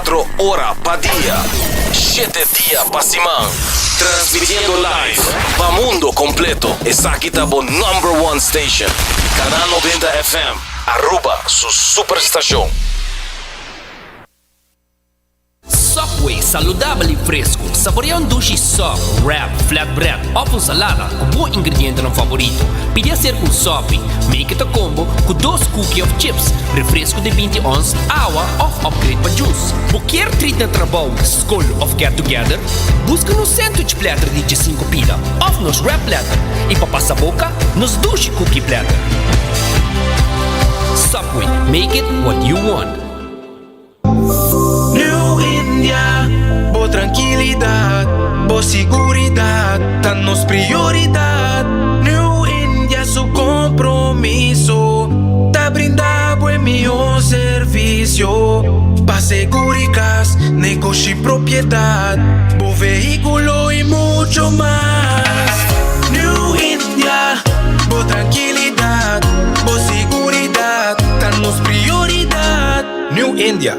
24 ora pa dia, shete dia pa siman. Transmitiendo live pa mundo completo. Esaki ta bo number one station. Canal 90 FM, Aruba su superstacion. Subway, saludabel y fresco. Saborea un dushi sub, wrap, flatbread of un salada cu bo ingredientenan favorito. Pidi hacer un sopi. Make it a combo cu dos cookie of chips, refresco di binti ons, awa of upgrade pa juice. Bo kier treat na trabou, scol of get together? Busca nos sandwich platter di diesinco pida of nos wrap platter y pa pasa boca, nos dushi cookie platter. Subway, make it what you want. New India, bo trankilidat, bo siguridat ta nos prioridat. New India su kompromiso ta brinda bo e mihó servisio pa seguri kas, negoshi, propiedat, bo vehíkulo i mucho mas. New India, bo trankilidat, bo siguridat ta nos prioridat. New India.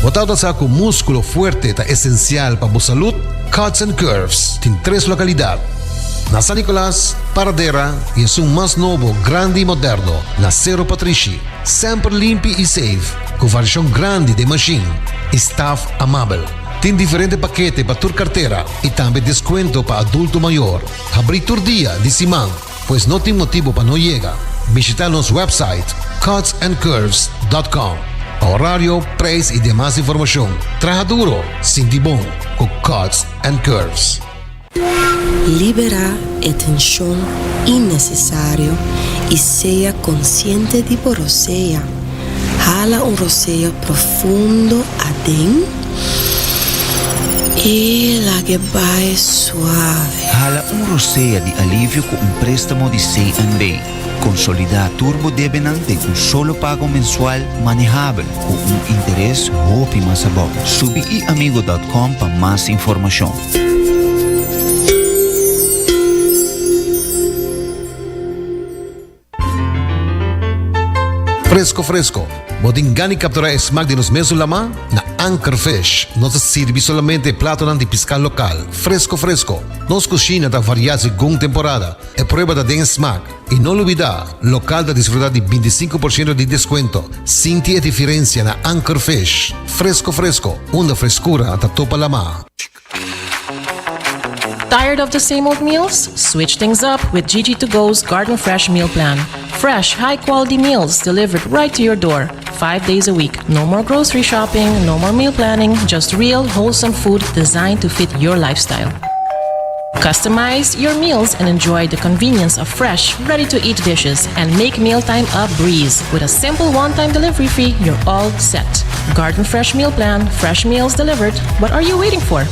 Bo tabata sa ku múskulo fuerte ta esensial pa bo salud? Cuts and Curves tin tres lokalidat, na San Nicolas, Paradera i esun mas nobo, grandi i moderno, na Sero Patrishi. Semper limpi i safe, ku variashon grandi den mashin i staf amabel. Tin diferente pakete pa tur kartera i tambe deskuento pa adulto mayor. Habrí tur dia di siman, pues no tin motibu pa no yega. Bishita nos website cutsandcurves dot com pa horario, prijs i demas informashon. Traha duro, sinti bon ku Cuts and Curves. Liberá e tenshon innesesario i sea konsiente di bo rosea. Hala un rosea profundo aden i lag'e bai suave. Hala un rosea di alivio ku un préstamo di CNB. Konsolidá tur bo debenan den un solo pago mensual manehabel ku un interes hopi mas abou. Subi iamigo dòt kòm pa mas informashon. Fresco fresco, bo tin gana di captura e smaak di nos mesun lama? Na Anchor Fish nos ta sirbi solamente e platonan di pisca local, fresco fresco. Nos cushina ta varia segun temporada, e prueba ta den e smaak. Y no lubida, local ta disfruta di binticinco por ciento di descuento. Sinti e diferencia na Anchor Fish. Fresco fresco, unda frescura ta topa lama. Tired of the same old meals? Switch things up with Gigi to Go's Garden Fresh Meal Plan. Fresh, high quality meals delivered right to your door, five days a week. No more grocery shopping, no more meal planning, just real, wholesome food designed to fit your lifestyle. Customize your meals and enjoy the convenience of fresh, ready to eat dishes and make mealtime a breeze. With a simple one time delivery fee, you're all set. Garden Fresh Meal Plan, fresh meals delivered. What are you waiting for?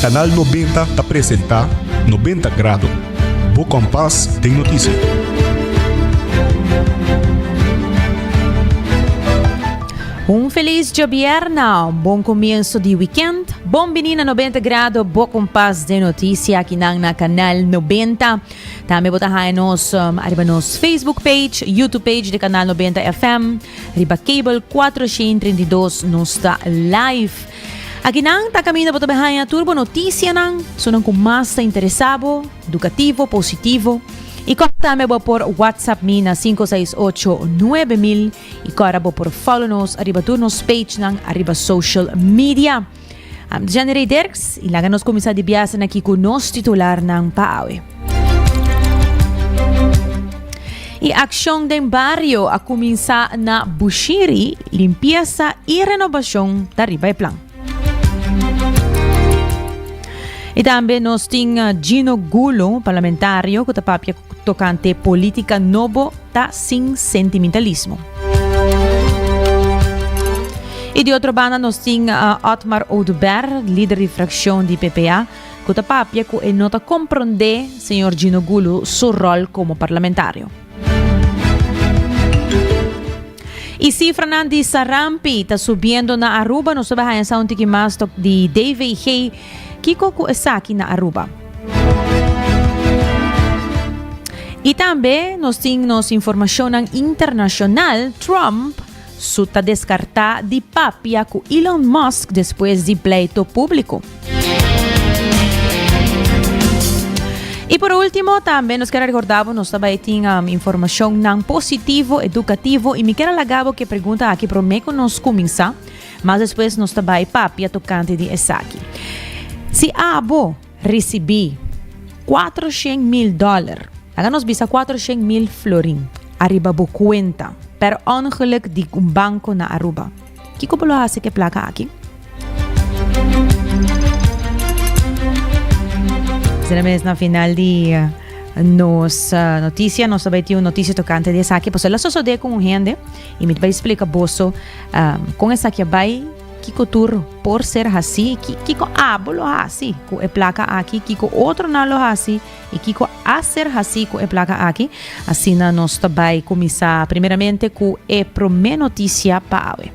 Canal 90 ta presenta 90 Grado, bo kompas den notisia. Un felis djobierna, un bon comienzo di weekend. Bon bini na 90 Grado, bo kompas den noticia akinan na Canal 90. Tambe bo ta haya nos um, ariba nos Facebook page, YouTube page di Canal 90 FM, riba cable 432 nos ta live. Akinan ta caminda bo ta haya tur bo noticianan, sonan ku mas ta interesa bo, educativo, positivo. I kòrda tambe bo por WhatsApp mi na 568 9000 i kòrda bo por follow nos ariba tur nos pagenan ariba social media. Am Jenny Ray Dirks i laga nos kuminsá di biasen aki ku nos titularnan pa awe. I akshon den bario a kuminsá na Bushiri, limpiesa i renobashon ta riba e plan. Y tambe nos tin Gino Gulo, parlamentario, cu ta papia tocante politica nobo ta sin sentimentalismo. Y di otro banda nos tin Otmar Oduber, lider di fraccion di PPA, cu ta papia cu e no ta compronde señor Gino Gulo su rol como parlamentario. Y cifranan di sarampi ta subiendo na Aruba. Nos ta bay haya sa un tiki mas tok di DVG. Kico cu esaki na Aruba? Y tambe nos tin nos informacionnan internacional. Trump su ta descarta di papia cu Elon Musk despues di pleito publico. Y por ultimo tambe nos kier recorda bo nos ta bay tin um, informacionnan positivo, educativo y mi kier laga bo ke pregunta aki prome cu nos cuminsa. Mas despues nos ta bay papia tocante di esaki. Si abo ricibi 400 mil dollar, laga nos bisa 400 mil florin, ariba bo cuenta per ongeluk di un banco na Aruba, kico bo lo haci cu e placa aki? Asina mes na final di nos noticia, nos ta bay tin un noticia tocante di esaki, pasobra el a sosode cu un hende y mi ta bay splica boso con esaki a bay, kico tur por ser haci, kico abo lo haci cu e placa aki, kico otronan lo haci y kico a ser haci cu e placa aki. Asina nos ta bay cuminsa primeramente cu e prome noticia pa awe.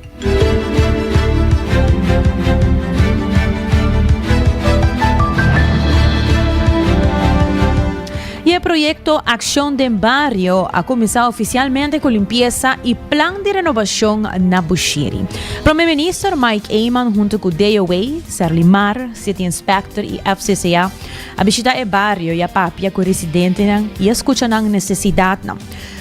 Y e proyecto Accion den Bario a cuminsa oficialmente cu limpieza y plan di renobacion na Bushiri. Prome Minister Mike Eman hunto cu DOA, Serlimar, City Inspector y FCCA a bishita e bario y a papia cu residentenan y a scucha nan necesidadnan.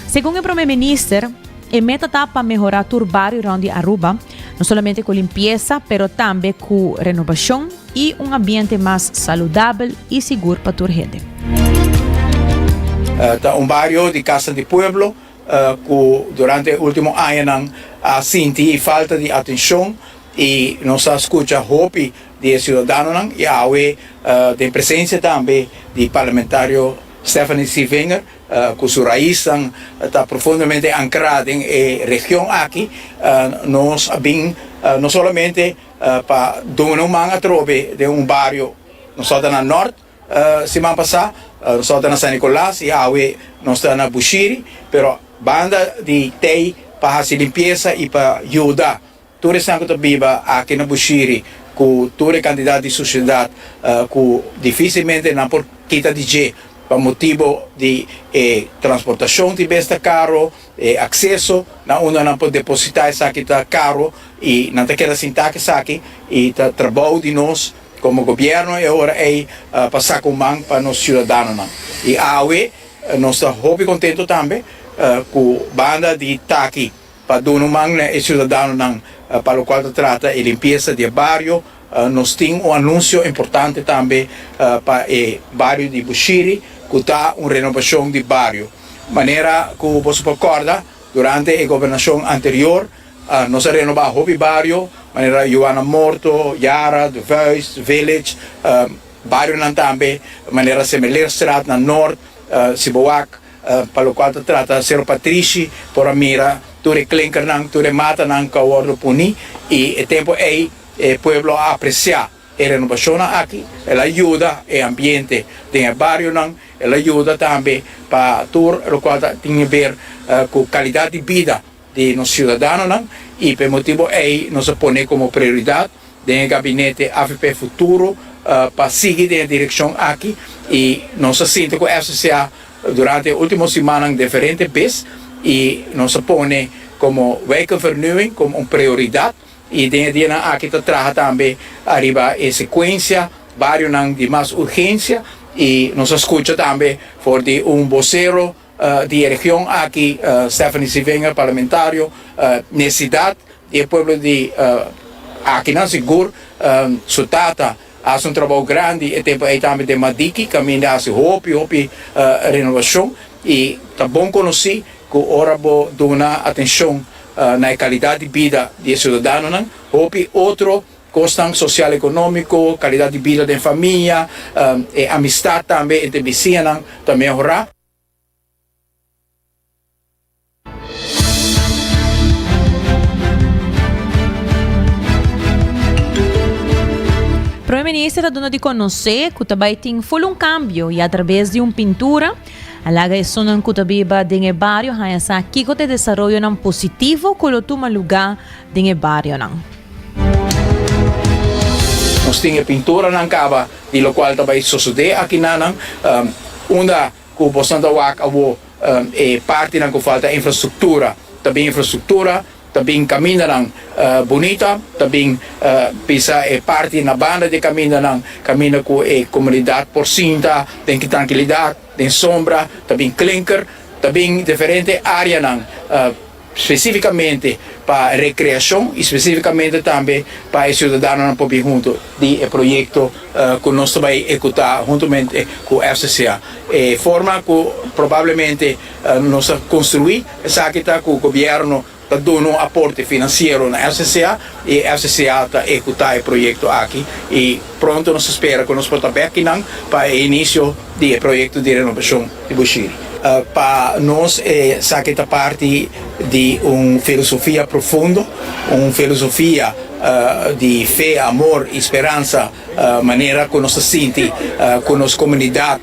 Segun e Prome Minister, e meta ta pa mehora tur bario rond di Aruba, no solamente cu limpieza pero tambe cu renobacion y un ambiente mas saludabel y sigur pa tur hende. Ta un bario di Casa di Pueblo cu durante e ultimo añanan a sinti falta di atencion y nos a scucha hopi di e ciudadanonan y awe den presencia tambe di Parlamentario Stephanie Sievinger cu su raiznan ta profundamente ancra den e region aki, nos a bin no solamente pa duna un man atrobe den un bario, nos ta na Nort siman pasa, nos ta na San Nicolas y awe nos ta na Bushiri, pero banda di tey pa haci limpieza y pa yuda Tur esnan ku ta biba aki na Bushiri ku tur e kantidat di sushedat ku difisilmente nan por kita di dje pa motibu di e transportashon tin bes ta karo, e akseso na unda nan por depositá esaki ta karo i nan ta keda sintá ku esaki i ta trabou di nos komo gobièrnu e ora ei pa saka un man pa nos siudadanonan. I awe nos ta hopi kontentu tambe ku banda di taki. Pa duna un man na e ciudadanonan pa locual ta trata e limpieza di e bario. Nos tin un anuncio importante tambe pa e bario di Bushiri cu ta un renovacion di bario. Manera cu boso por corda durante e gobernacion anterior nos a renoba hopi bario manera Juana Morto, Yara, De Vuist, Village, barionan tambe manera Semelerstraat na Noord, Siboak. Pa lokual ta trata Sero Patrishi por a mira tur e klinkernan, tur e matanan ku a wòrdu puni i e tempu ei e pueblo a apresiá e renobashonnan aki. El a yuda e ambiente den e barionan, el a yuda tambe pa tur lokual ta tin ber ku kalidat di bida di nos siudadanonan i pa e motibu ei nos a pone komo prioridat den e gabinete avp Futuro pa sigui den e direkshon aki i nos a sinti ku FCCA durante e ultimo simannan diferente bes i nos a pone komo wijkenvernieuwing komo un prioridat i den e dianan aki ta traha tambe ariba e sekuensia barionan di mas urgensia i nos a skucha tambe for di un bosero di e region aki, Stephanie Sievinger, parlamentario, necesidad di e pueblo di akinan sigur su tata a haci un trabou grandi e tempo ey tambe den Madiki caminda a haci hopi hopi renovacion y ta bon conoci cu ora bo duna atencion na e calidad di bida di e ciudadanonan hopi otro. Kosnan sosial ekonómiko, kalidat di bida den famia, e amistat tambe entre bisiñanan ta mehorá. Prome Minister ta duna di konosé ku ta bai tin ful un kambio i atrabes di un pintura a laga esunnan ku ta biba den e bario haña sa kiko ta e desaroyonan positivo ku lo tuma lugá den e barionan. Nos tin e pinturanan kaba di lokual ta bai sosodé akinanan, unda ku bosonan ta wak awo e partinan ku falta infrastruktura, ta bin infrastruktura, ta bin kamindanan bunita, ta bin pisa e parti na banda di e kamindanan, kaminda ku e komunidat por sinta den trankilidat, den sombra, ta bin klinker, ta bin diferente areanan. Spesífikamente pa rekreashon i spesífikamente tambe pa e siudadanonan por bin huntu di e proyekto ku nos ta bai ehekutá huntumente ku FCCA. E forma ku probablemente nos ta konstruí esaki ta ku gobièrnu ta duna un aporte finansiero na FCCA i FCCA ta ehekutá e proyekto aki i pronto nos ta spera ku nos por ta bèk kinan pa e inisio di e proyekto di renobashon di Bushiri. Pa nos esaki ta parti di un filosofia profundo, un filosofia di fe, amor i speransa, manera ku nos ta sinti ku nos komunidat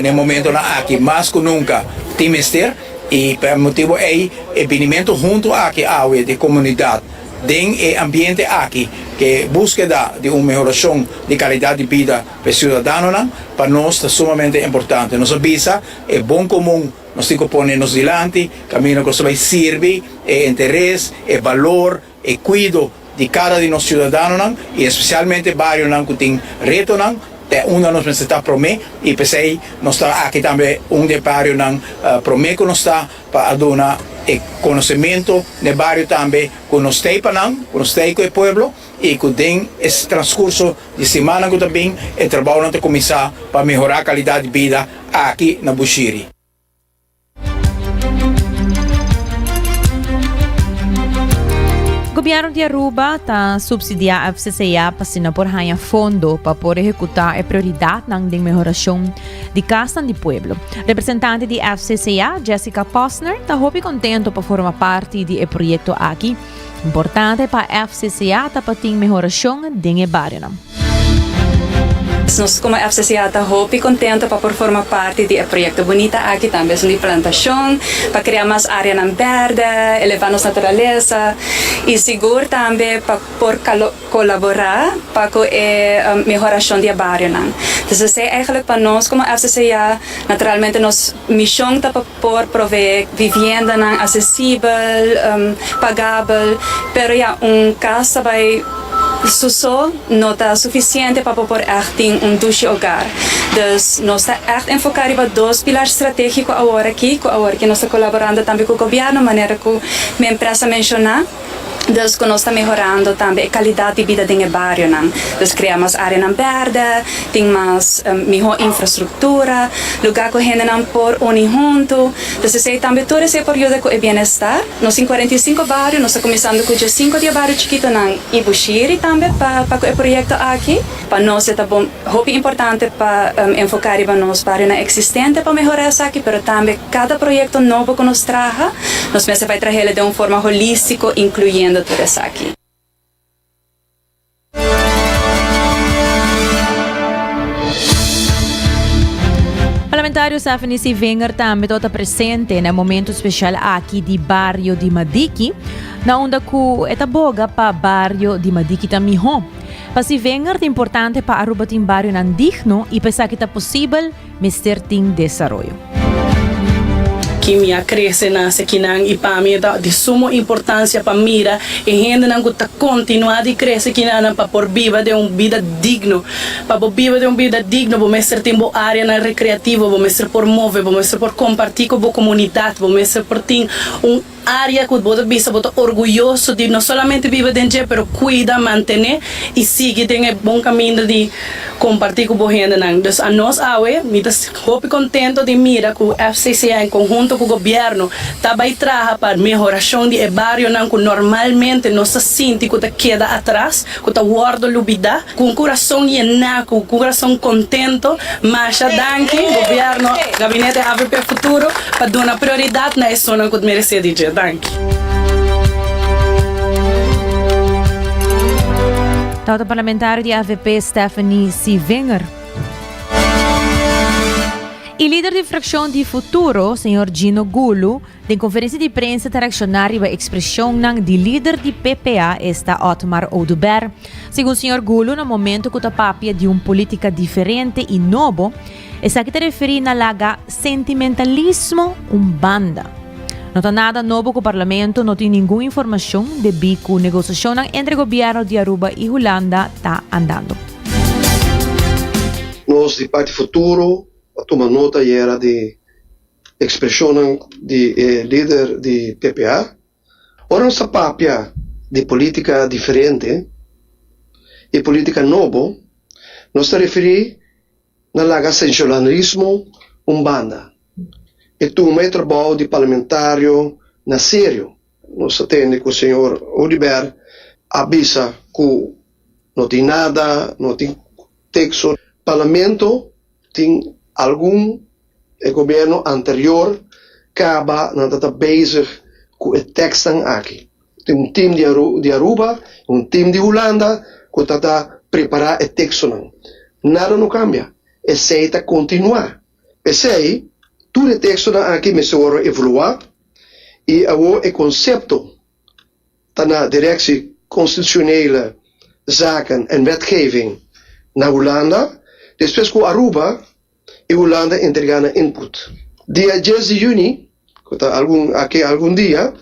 na e momentonan aki mas ku nunka tin mester. I pa e motibu ei e binimentu huntu aki awe di komunidat den e ambiente aki ku e búskeda di un mehorashon di kalidat di bida Pa e siudadanonan, pa nos ta sumamente importante. Nos a bisa e bon komun nos tin ku pone nos dilanti, kaminda ku nos ta bai sirbi e interes, e balor, e kuido di kada di nos siudadanonan i espesialmente barionan ku tin retonan, ta e unda nos mester ta promé i p'esei nos ta aki tambe un di e barionan promé ku nos ta pa a duna e konosementu n'e bario tambe ku nos t'ei pa nan, ku nos t'ei ku e pueblo. i ku den e transkurso di simannan ku ta bin e trabounan ta kuminsá pa mehorá kalidat di bida aki na Bushiri. Gobièrnu di Aruba ta supsidiá FCCA pa asina por haña fondo pa por ehekutá e prioridatnan den mehorashon di kasnan di pueblo. Representante di FCCA, Jessica Posner, ta hopi kontento pa forma parti di e proyekto aki. Importante pa FCCA ta pa tin mehorashon den e barionan. Nos komo FCCA ta hopi kontento pa por forma parti di e proyekto bunita aki, tambe esun di plantashon, pa krea mas areanan bèrdè, elevá nos naturalesa i sigur tambe pa por kolaborá pa ku e mehorashon di e barionan. Entonces esei eigenlijk pa nos komo FCCA, naturalmente nos mishon ta pa. Por proveé viviendanan asesibel, pagabel, pero ya un kas ta bai su so no ta sufisiente pa bo por ègt tin un dushi hogar. Dus nos ta ègt enfoká riba dos pilar stratégiko awor aki, ku awor ki nos ta kolaborando tambe ku gobièrnu manera ku mi empresa menshoná. Dus ku nos ta mehorando tambe e kalidat di bida den e barionan. Dus krea mas areanan bèrdè, tin mas mihó infrastruktura, lugá ku hendenan por uni huntu. Dus esei tambe tur esei por yuda ku e bienestar. Nos tin 45 bario, nos ta kuminsando ku diesinko di e bario chikitonan i Bushiri tambe pa pa ku e proyekto aki. Pa nos e ta bon hopi importante pa enfoká riba nos barionan eksistente pa mehorá esaki, pero tambe kada proyekto nobo ku nos traha, nos mester bai trah'el den un forma holístiko inkluyendo tur esaki. Parlamentario Stephanie Sievinger tambe tabata presente na e momento special aki di bario di Madiki, na unda cu e ta boga pa bario di Madiki ta miho. Pa Sievinger ta importante pa Aruba tin barionan digno y pa esaki ta posibel mester tin desaroyo. Ki mi a krese na sekinan i pa mi e ta di sumo importansia pa mira e hendenan ku ta kontinuá di krese kinanan pa por biba den un bida digno. Pa bo biba den un bida digno bo mester tin bo áreanan rekreativo, bo mester por move, bo mester por kompartí ku bo komunidat, bo mester por tin un. área ku bo ta bisa bo ta orguyoso di no solamente biba den dje pero kuida, mantené i sigui den e bon kaminda di kompartí ku bo hendenan. Dus anos awe mi ta hopi kontento di mira ku FCCA en konhunto ku gobièrnu ta bai traha pa mehorashon di e barionan ku normalmente nos ta sinti ku ta keda atras, ku ta wòrdu lubidá. Ku un kurason yená, ku un kurason kontento, masha danki gobièrnu, Gabinete avp Futuro pa duna prioridat na esunnan ku ta meresé di dje. Danki. Tabata parlamentario di avp Stephanie Sievinger. E lider di fraccion di Futuro, señor Gino Gulu, den conferencia di prensa ta reacciona riba expresionnan di lider di PPA, esta Otmar Oduber. Segun señor Gulu, na momento cu ta papia di un politica diferente y nobo, esaki ta referi na laga sentimentalismo un banda. No ta nada nobo cu Parlamento no tin ningun informacion debí cu negociacionnan entre gobierno di Aruba y Hulanda ta andando. Nos di Parti Futuro a tuma nota ayera di expresionnan di e lider di PPA. Ora nos ta papia di politica diferente y politica nobo, nos ta referi na laga sensacionalismo un banda y tuma e trabou di parlamentario na serio. Nos ta tende cu señor Oduber a bisa cu no tin nada, no tin texto. Parlamento tin algun e gobierno anterior caba nan ta ta bezig cu e tekstnan aki. Tin un team di di Aruba, un team di Hulanda cu ta ta prepara e tekstonan. Nada no cambia, esey ta continua. P'esey tur e tekstonan aki mester worde evalua y awo e concepto ta na Directie Constitutionele Zaken en Wetgeving na Hulanda, despues cu Aruba y Hulanda entrega nan input. Dia dies di juni, cu ta algun aki algun dia,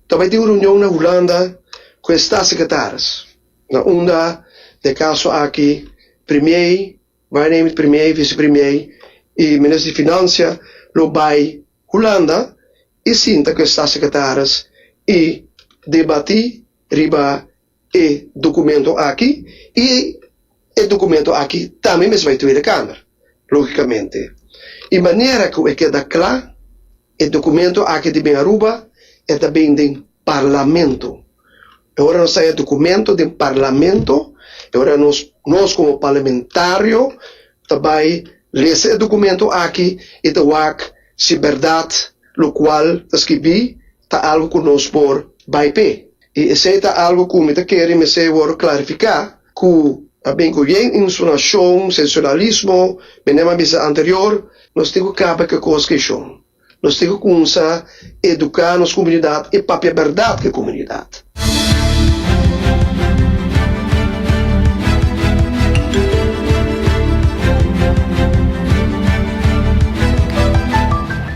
ta bay tin un reunion na Hulanda cu e staatssecretaris, na unda den caso aki premier, waarnemend premier, vicepremier y minister di Financia lo bay Hulanda y sinta cu e staatssecretaris y debati riba e documento aki y e documento aki tambe mester bay Tweede Kamer, logicamente. Y manera cu e keda cla, e documento aki di bin Aruba, e ta bin den Parlamento. E ora nos haya documento den Parlamento, e ora nos, nos como parlamentario ta bay lesa e documento aki y ta wak si berdad locual ta skibi ta algo cu nos por bay p'e. Y esey ta algo cu mi ta kere mester worde clarifica cu a bin cu yen insonacion, sensacionalismo, mi a bisa anterior, nos tin cu caba cu e cos keshon. Nos tin ku kumsa eduká nos komunidat i papia bèrdat ku e komunidat.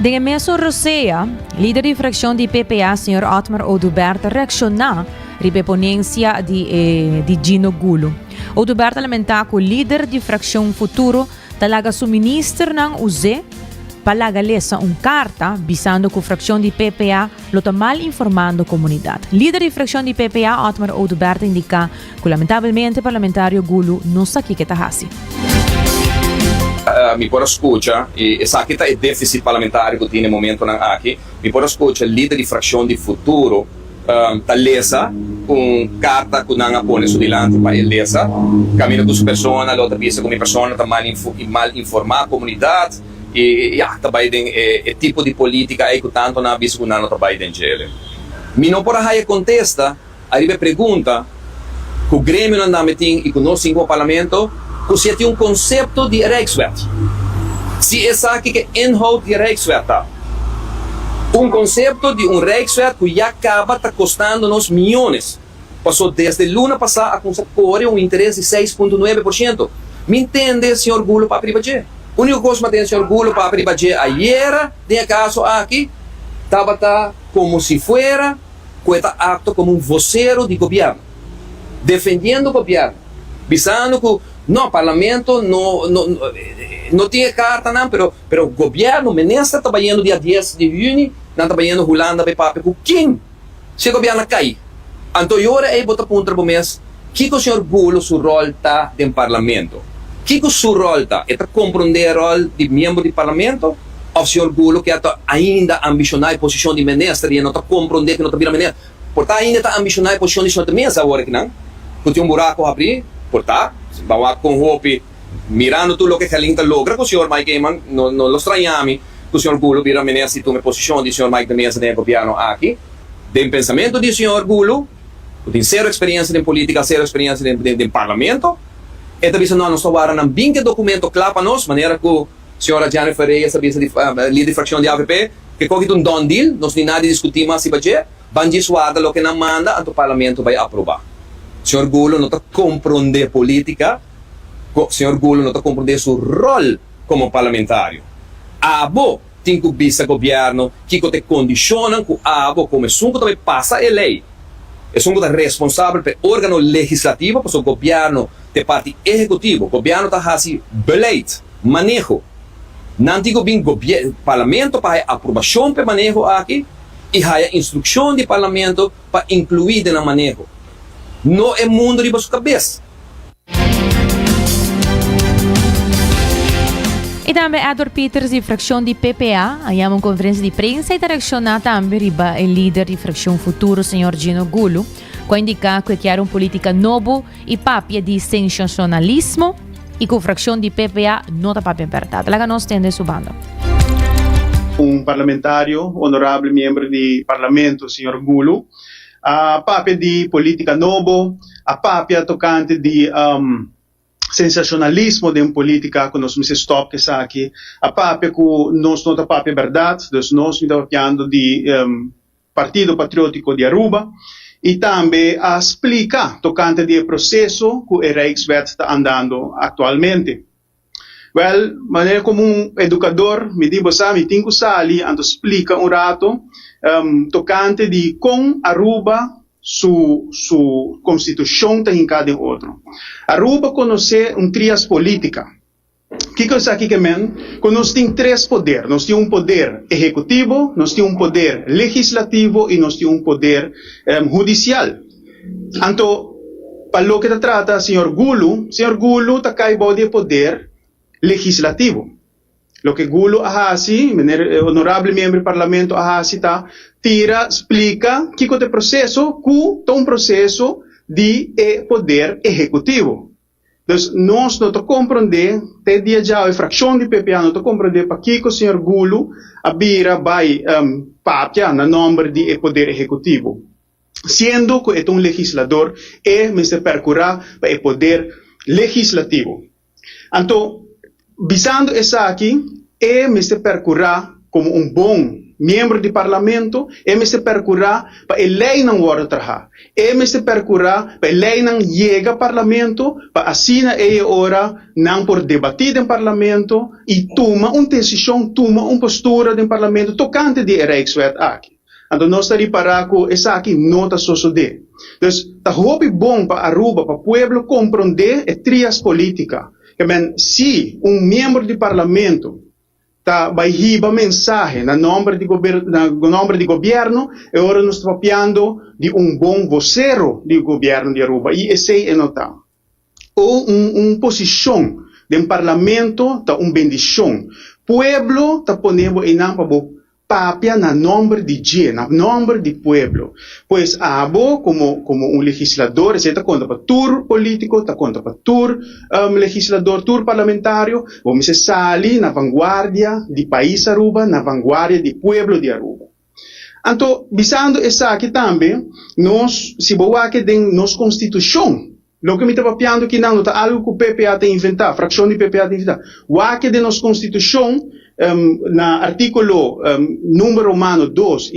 Den e mesun rosea, lider di frakshon di PPA, señor Otmar Oduber ta reakshoná riba e ponensia di e di Gino Gulo. Oduber ta lamentá ku lider di frakshon Futuro ta laga su ministernan us'é pa laga lesa un karta bisando ku frakshon di PPA lo ta mal informando komunidat. Lider di frakshon di PPA, Otmar Oduber ta indiká ku lamentabelmente parlamentario Gulu no sa kiko e ta hasi. Mi por a skucha, i esaki ta e defisit parlamentario ku tin e momentonan aki, mi por a skucha lider di frakshon di Futuro, ta lesa un karta ku nan a pone su dilanti pa e lesa. Kaminda ku su persona lo ta bisa ku mi persona ta mal mal informá komunidat i ya ta bai den e tipo di politika ei ku tantu nan a bisa ku nan lo ta bai den djele. Mi no por a haya kontesta ariba e pregunta ku gremionan tambe tin i ku nos tin komo parlamento ku si e tin un konsepto di e Rijkswet. Si esaki ke inhoud di e Rijkswet ta. Un konsepto di un Rijkswet ku ya kaba ta kostando nos miyones, paso desde luna pasá a kumsa kore un interes di seis punto nuebe por siento. Mi ntende señor Gulo papia riba dje. Uniko kos mi a tende señor Gulo papia riba dje ayera den e kaso aki tabata komo si fuera ku e ta aktua komo un vosero di gobièrnu, defendiendo gobièrnu, bisando ku no, parlamento no no tin e kartanan, pero pero gobièrnu, minister ta bayendo dia dies di hüni. Nan ta bayendo Hulanda bay papia ku ken? Si e gobièrnu a kai. Anto e ora ei bo ta puntra bo mes, kiko señor Gulo su ròl ta den parlamento? Kiko su ròl ta? E ta komprondé e ròl di miembro di parlamento? Òf señor Gulo ke a ta ainda ambishoná e posishon di minister i e no ta komprondé ku no ta bira minister? Por ta ainda e ta ambishoná e posishon di señor de Meza awor akinan ku tin un buraku habrí? Por ta. Ban wak kon hopi. Mirando tur loke Gelin ta logra ku señor Mike Eman, no no lo straña mi ku señor Gulo bira minister i tuma e posishon di señor Mike de Meza den e gobièrnu aki. Den pensamentu di señor Gulo, ku tin sero eksperensia den politika, sero eksperensia den den den parlamento, e ta bisa no, nos ta wara nan bin ku e dokumento kla pa nos, manera ku señora Jennifer Reyes a bisa di lider di frakshon di avp, ke koki ta un done deal, nos ni nada di diskutí mas riba dje. Ban djis warda loke nan manda, anto parlamento bai aprobá. Señor Gulo no ta komprondé polítika. Señor Gulo no ta comprende su rol como parlamentario. Abo tin cu bisa gobierno kico ta e condicionnan cu abo como esun cu ta bay pasa e ley, esun cu ta responsabel pa e organo legislativo, pasobra gobierno ta e parti ehecutivo, gobierno ta haci beleid, maneho. Nan tin cu bin parlamento pa haya aprobacion pa e maneho aki y haya instruccion di parlamento pa inclui den nan maneho. No e mundo riba su cabes. I tambe Edward Pieters di frakshon di PPA a yama un konferensia di prensa i ta reakshoná tambe riba e lider di frakshon Futuro, señor Gino Gulu, ku a indiká ku e kier un polítika nobo i papia di sensacionalismo i ku frakshon di PPA no ta papia bèrdat. Laga nos tende su banda. Un parlamentario, honorable miembro di parlamento, señor Gulu, a papia di politica nobo, a papia tocante di sensacionalismo den politica cu nos mester stop cu esaki, a papia cu nos no ta papia berdad, dus nos mi ta papiando di Partido Patriotico di Aruba y tambe a splica tocante di e proceso cu e Rijkswet ta andando actualmente. Wèl, manera komo un edukador, mi di bo sa, mi tin ku sali anto splika un rato tokante di kon Aruba su su konstitushon ta hinká den otro. Aruba konosé un trias politica. Kiko esaki ke men? Ku nos tin tres poder. Nos tin un poder ehekutivo, nos tin un poder legislativo i nos tin un poder hudisial. Anto, pa loke ta trata señor Gulu, señor Gulu ta kai bou di e poder legislativo. Loke Gulu a hasi, meneer e honorable miembro di parlamento a hasi ta tira splika kiko ta e proseso ku ta un proseso di e poder ehekutivo. Dus nos no ta komprondé, te dia djawe frakshon di PPA no ta komprondé pakiko señor Gulu a bira bai papia na nòmber di e poder ehekutivo. Siendo cu e ta un legislador, e mester percura pa e poder legislativo. Anto, bisando esaki, e mester percura como un bon miembro di Parlamento, e mester percura pa e leynan wordo traha. E mester percura pa e leynan yega Parlamento pa asina ey e ora nan por debati den Parlamento y tuma un decision, tuma un postura den Parlamento tocante di e Rijkswet aki. Anto nos ta ripará ku esaki no ta sosodé. Dus ta hopi bon pa Aruba, pa pueblo komprondé e trias politica. Ke men si un miembro di parlamento ta bai hiba mensahe na nomber di na nomber di gobierno, e ora nos ta papiando di un bon vocero di gobierno di Aruba i esei e no ta. O un un posishon den parlamento ta un bendishon. Pueblo ta pone bo einan pa bo Papia na nomber di dje, na nomber di pueblo. Pues abo como como un legislador, esey ta conta pa tur politico, ta conta pa tur legislador, tur parlamentario, bo mester sali na vanguardia di pais Aruba, na vanguardia di pueblo di Aruba. Anto, bisando esaki tambe, nos, si bo wak den nos constitucion, Loke mi ta papiando kinan no ta algu ku PPA ta inventá, frakshon di PPA ta inventá. Wak den nos konstitushon na artíkulo number romano dos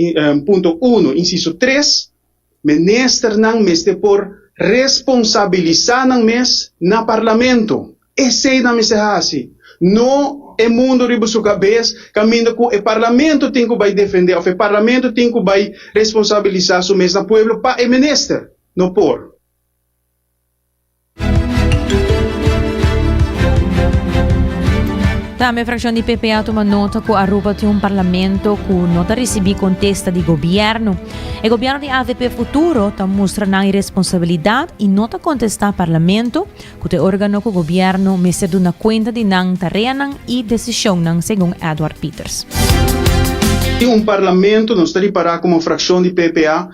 punto uno insiso tres, ministernan mester por responsabilisá nan mes na parlamento. Esei nan mester hasi. No e mundo riba su kabes kaminda ku e parlamento tin ku bai defendé òf e parlamento tin ku bai responsabilisá su mes na pueblo pa e minister. No por. Tambe fraccion di PP a tuma nota cu Aruba tin un parlamento cu no ta ricibi contesta di gobierno. E gobierno di avp Futuro ta mustra nan irresponsabilidad y no ta contesta parlamento, cu ta e organo cu gobierno mester duna cuenta di nan tareanan y decisionnan, segun Edward Pieters. Tin un parlamento, nos ta ripara como fraccion di PPA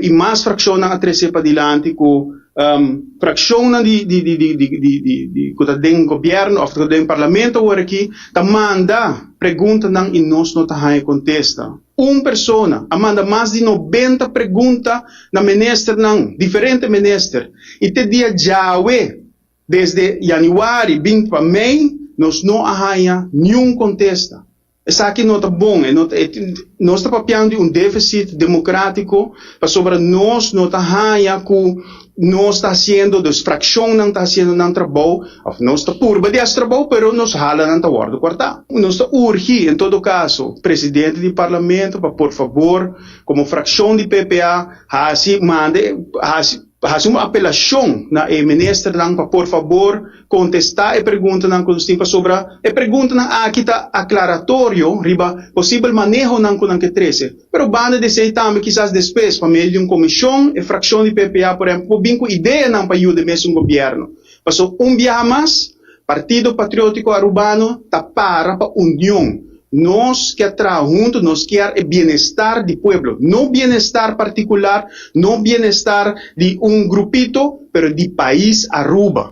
y mas fraccionnan a trece padilanti cu Frakshonnan di di di di di di di di ku ta den gobièrnu òf ku ta den parlamento awor aki ta manda preguntanan i nos no ta haña kontesta. Un persona a manda mas di nobenta pregunta na ministernan, diferente minister, i te dia djawe, desde yanüari binti pa mei, nos no a haña niun kontesta. Esaki no ta bon, e no ta, e, nos ta papiando di un deficit democratico pasobra nos no ta haya cu nos ta haciendo, dus fraccionnan ta haciendo nan trabou, of nos ta purba di haci trabou, pero nos halanan ta wordo corta. Nos ta urgi en todo caso presidente di parlamento pa por fabor como fraccion di PPA haci, manda, haci, haci un apelacion na e ministernan pa por fabor Kontestá e preguntanan ku nos tin pasobra e preguntanan aki ta aklaratorio riba posibel manehonan ku nan ke trese. Pero banda di esei tambe kisas despues pa medio di un komishon e frakshon di PPA por ehempel por bin ku ideanan pa yuda e mesun gobièrnu. Paso un biaha mas Partido Patriótiko Arubano ta para pa union. Nos kier traha hunto, nos kier e bienestar di pueblo, no bienestar partikular, no bienestar di un grupito, pero di pais Aruba.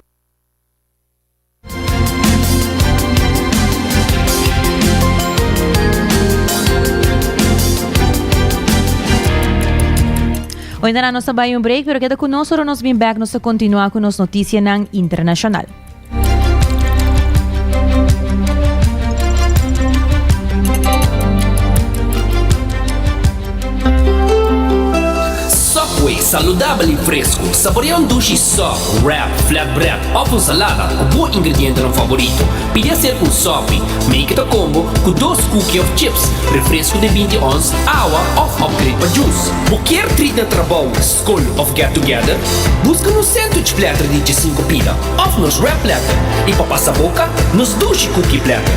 Oindana nos ta bai un break, pero keda ku nos ora nos bin back nos ta kontinua ku nos notisianan internashonal. Subway, saludabel y fresco. Saborea un dushi sub, wrap, flatbread of un salada cu bo ingredientenan favorito. Pidi hacer un Subway. Make it a combo cu dos cookie of chips, refresco di binti ons, awa of upgrade pa juice. Bo kier treat na trabou, skol of get together? Buska nos sandwich platter di djesinku pida of nos wrap platter i pa pasa boka nos dushi cookie platter.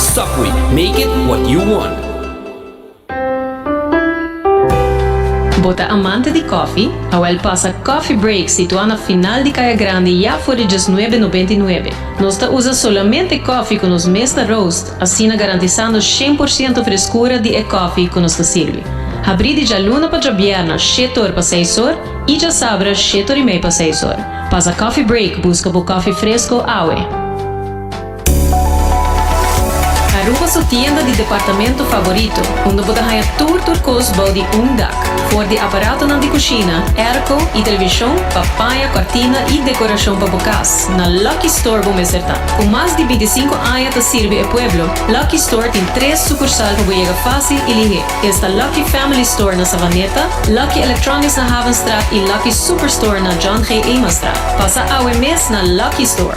Subway, make it what you want. Bo ta amante di koffie? Awel pasa Coffee Break situá na final di Kaya Grandi ya for di djesnuebe nobenta i nuebe. Nos ta usa solamente koffie ku nos mes ta roast, asina garantisando shen por siento freskura di e koffie ku nos ta sirbi. Habrí di djaluna pa djabièrna shete or pa seis or i djasabra shete or i mei pa seis or. Pasa Coffee Break buska bo koffie fresko awe. Aruba su tienda di departamento favorito, unda bo ta haña tur tur kos bou di un dak. For di aparatonan di kushina, airco i televishon pa paña, kòrtina i dekorashon pa bo kas, na Lucky Store bo mester ta. Ku mas di bintisinku aña ta sirbi e pueblo, Lucky Store tin tres sukursal pa bo yega fásil i lihé. Esta Lucky Family Store na Savaneta, Lucky Electronics na Havenstraat i Lucky Superstore na John G. Emastraat. Pasa awe mes na Lucky Store.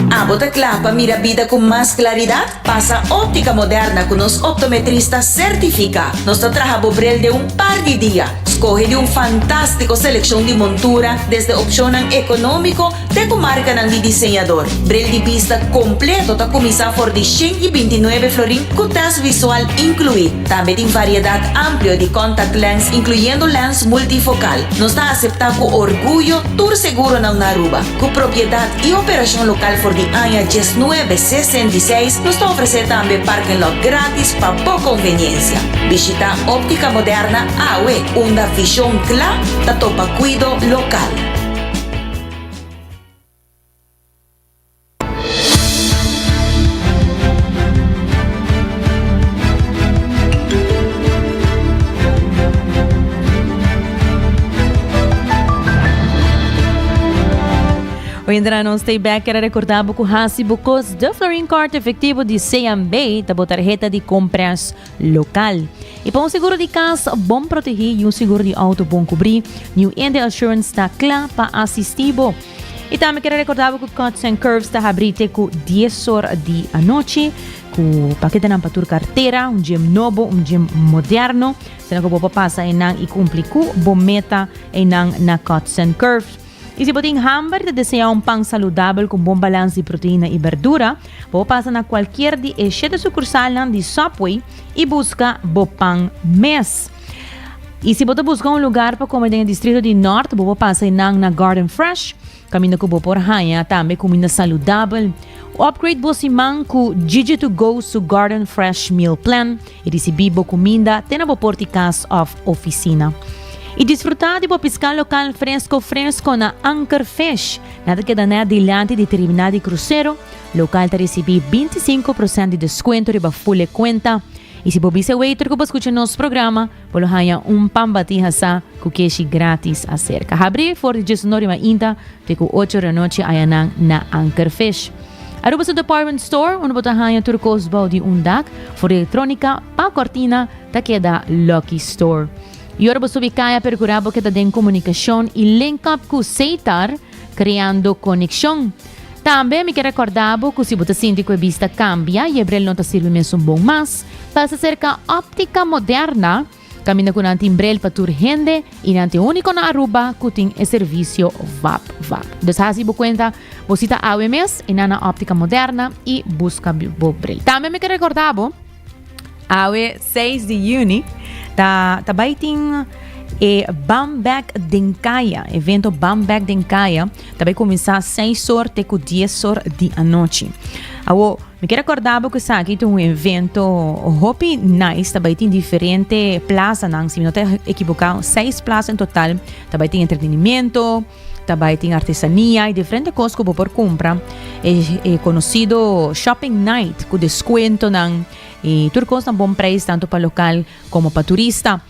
Abo ta kla pa mira bida ku mas klaridat? Pasa Óptica Moderna ku nos optometrista sertifiká. Nos ta traha bo bril den un par di dia. Skohe di un fantástiko selekshon di montura, desde opshonnan ekonómiko te ku markanan di diseñador. Bril di bista kompleto ta kuminsá for di 129 florin ku tèst visual inkluí. Tambe tin variedat amplio di contact lens inkluyendo lens multifokal. Nos ta aseptá ku orguyo tur seguronan na Aruba. Ku propiedat i operashon lokal for di aña 1966, nos ta ofresé tambe parking lot grátis pa bo konveniensia. Bishitá Óptica Moderna awe, unda vishon kla ta topa kuido lokal. Oindra nos stay back era recordar bo ku hasi bo kos de Florin Card efectivo di CMB ta bo tarjeta di compras local. Y pa un seguro di cas bon protegi y un seguro di auto bon cubri, New India Assurance ta cla pa asisti bo. Y tambe quiero recordar bo cu Cuts and Curves ta habri te cu 10 or di anochi cu paketenan pa tur cartera, un gym nobo, un gym moderno. Sena cu bo pa pasa einan y cumpli cu bo meta einan na Cuts and Curves. Y si bo tin hamber y ta desea un pan saludabel cu bon balans di proteina y berdura, bo por pasa na cualkier di e shete sucursalnan di Subway y busca bo pan mes. Y si bo ta busca un lugar pa come den e distrito di Noord, bo por pasa einan na Garden Fresh, caminda cu bo por haña tambe cuminda saludabel. Upgrade bo siman cu Gigi To Go su Garden Fresh Meal Plan y ricibi bo cuminda te na bo porti cas of oficina. Y disfruta di bo pisca local fresco fresco na Anchor Fish. Nan ta keda net dilanti di terminal di crucero. Local ta ricibi 25 procent di descuento riba full e cuenta. Y si bo bisa e waiter cu bo scucha nos programa, bo lo haña un pan bati hasá cu keshi gratis acerca. Habri for di diesunor di mainta te cu ocho di anochi ayanan na Anchor Fish. Aruba su department store unda bo ta haña tur cos bou di un dak, for di electronica pa cortina, ta keda Lucky Store. Y ora bo subi caya percura bo keda den comunicacion y link up cu Seitar, creando conexion. Tambe mi ke recorda bo cu si bo ta sinti cu e bista cambia y e bril no ta sirbi mesun bon mas, pasa cerca Optica Moderna, caminda cu nan tin bril pa tur hende y nan ta e unico na Aruba cu tin e servicio vap vap. Dus haci bo cuenta bo cita awe mes y nan na Optica Moderna y busca bo bril. Tambe mi ke recorda bo. Awe 6 di juni ta ta bai tin e Bam Bek den Kaya, evento Bam Bek den Kaya ta bai kuminsá 6 or te ku 10 or di anochi. Awo, mi kier rekordá bo ku esaki ta un evento hopi nice, ta bai tin diferente plazanan, si mi no ta ekiboká 6 plaza en total, ta bai tin entretenimiento, Ta bai tin artesania y diferente cos cu bo por cumpra. E, e conocido shopping night cu descuentonan y tur cos na bon prijs tanto pa local como pa turista.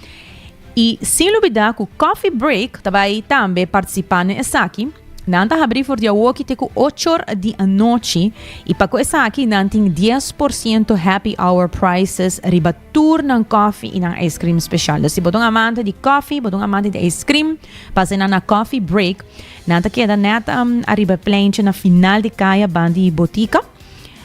Y sin lubida cu Coffee Break ta bai tambe participa na esaki. Nan ta habri for di awoki te cu ochor di anochi y pa cu esaki nan tin 10% happy hour prices riba tur nan koffie y nan ice cream special. Dus si bo ta un amante di koffie, bo ta un amante di ice cream, pasa nan na Coffee Break. Nan ta keda net um, ariba e pleintje na final di kaya ban di botica.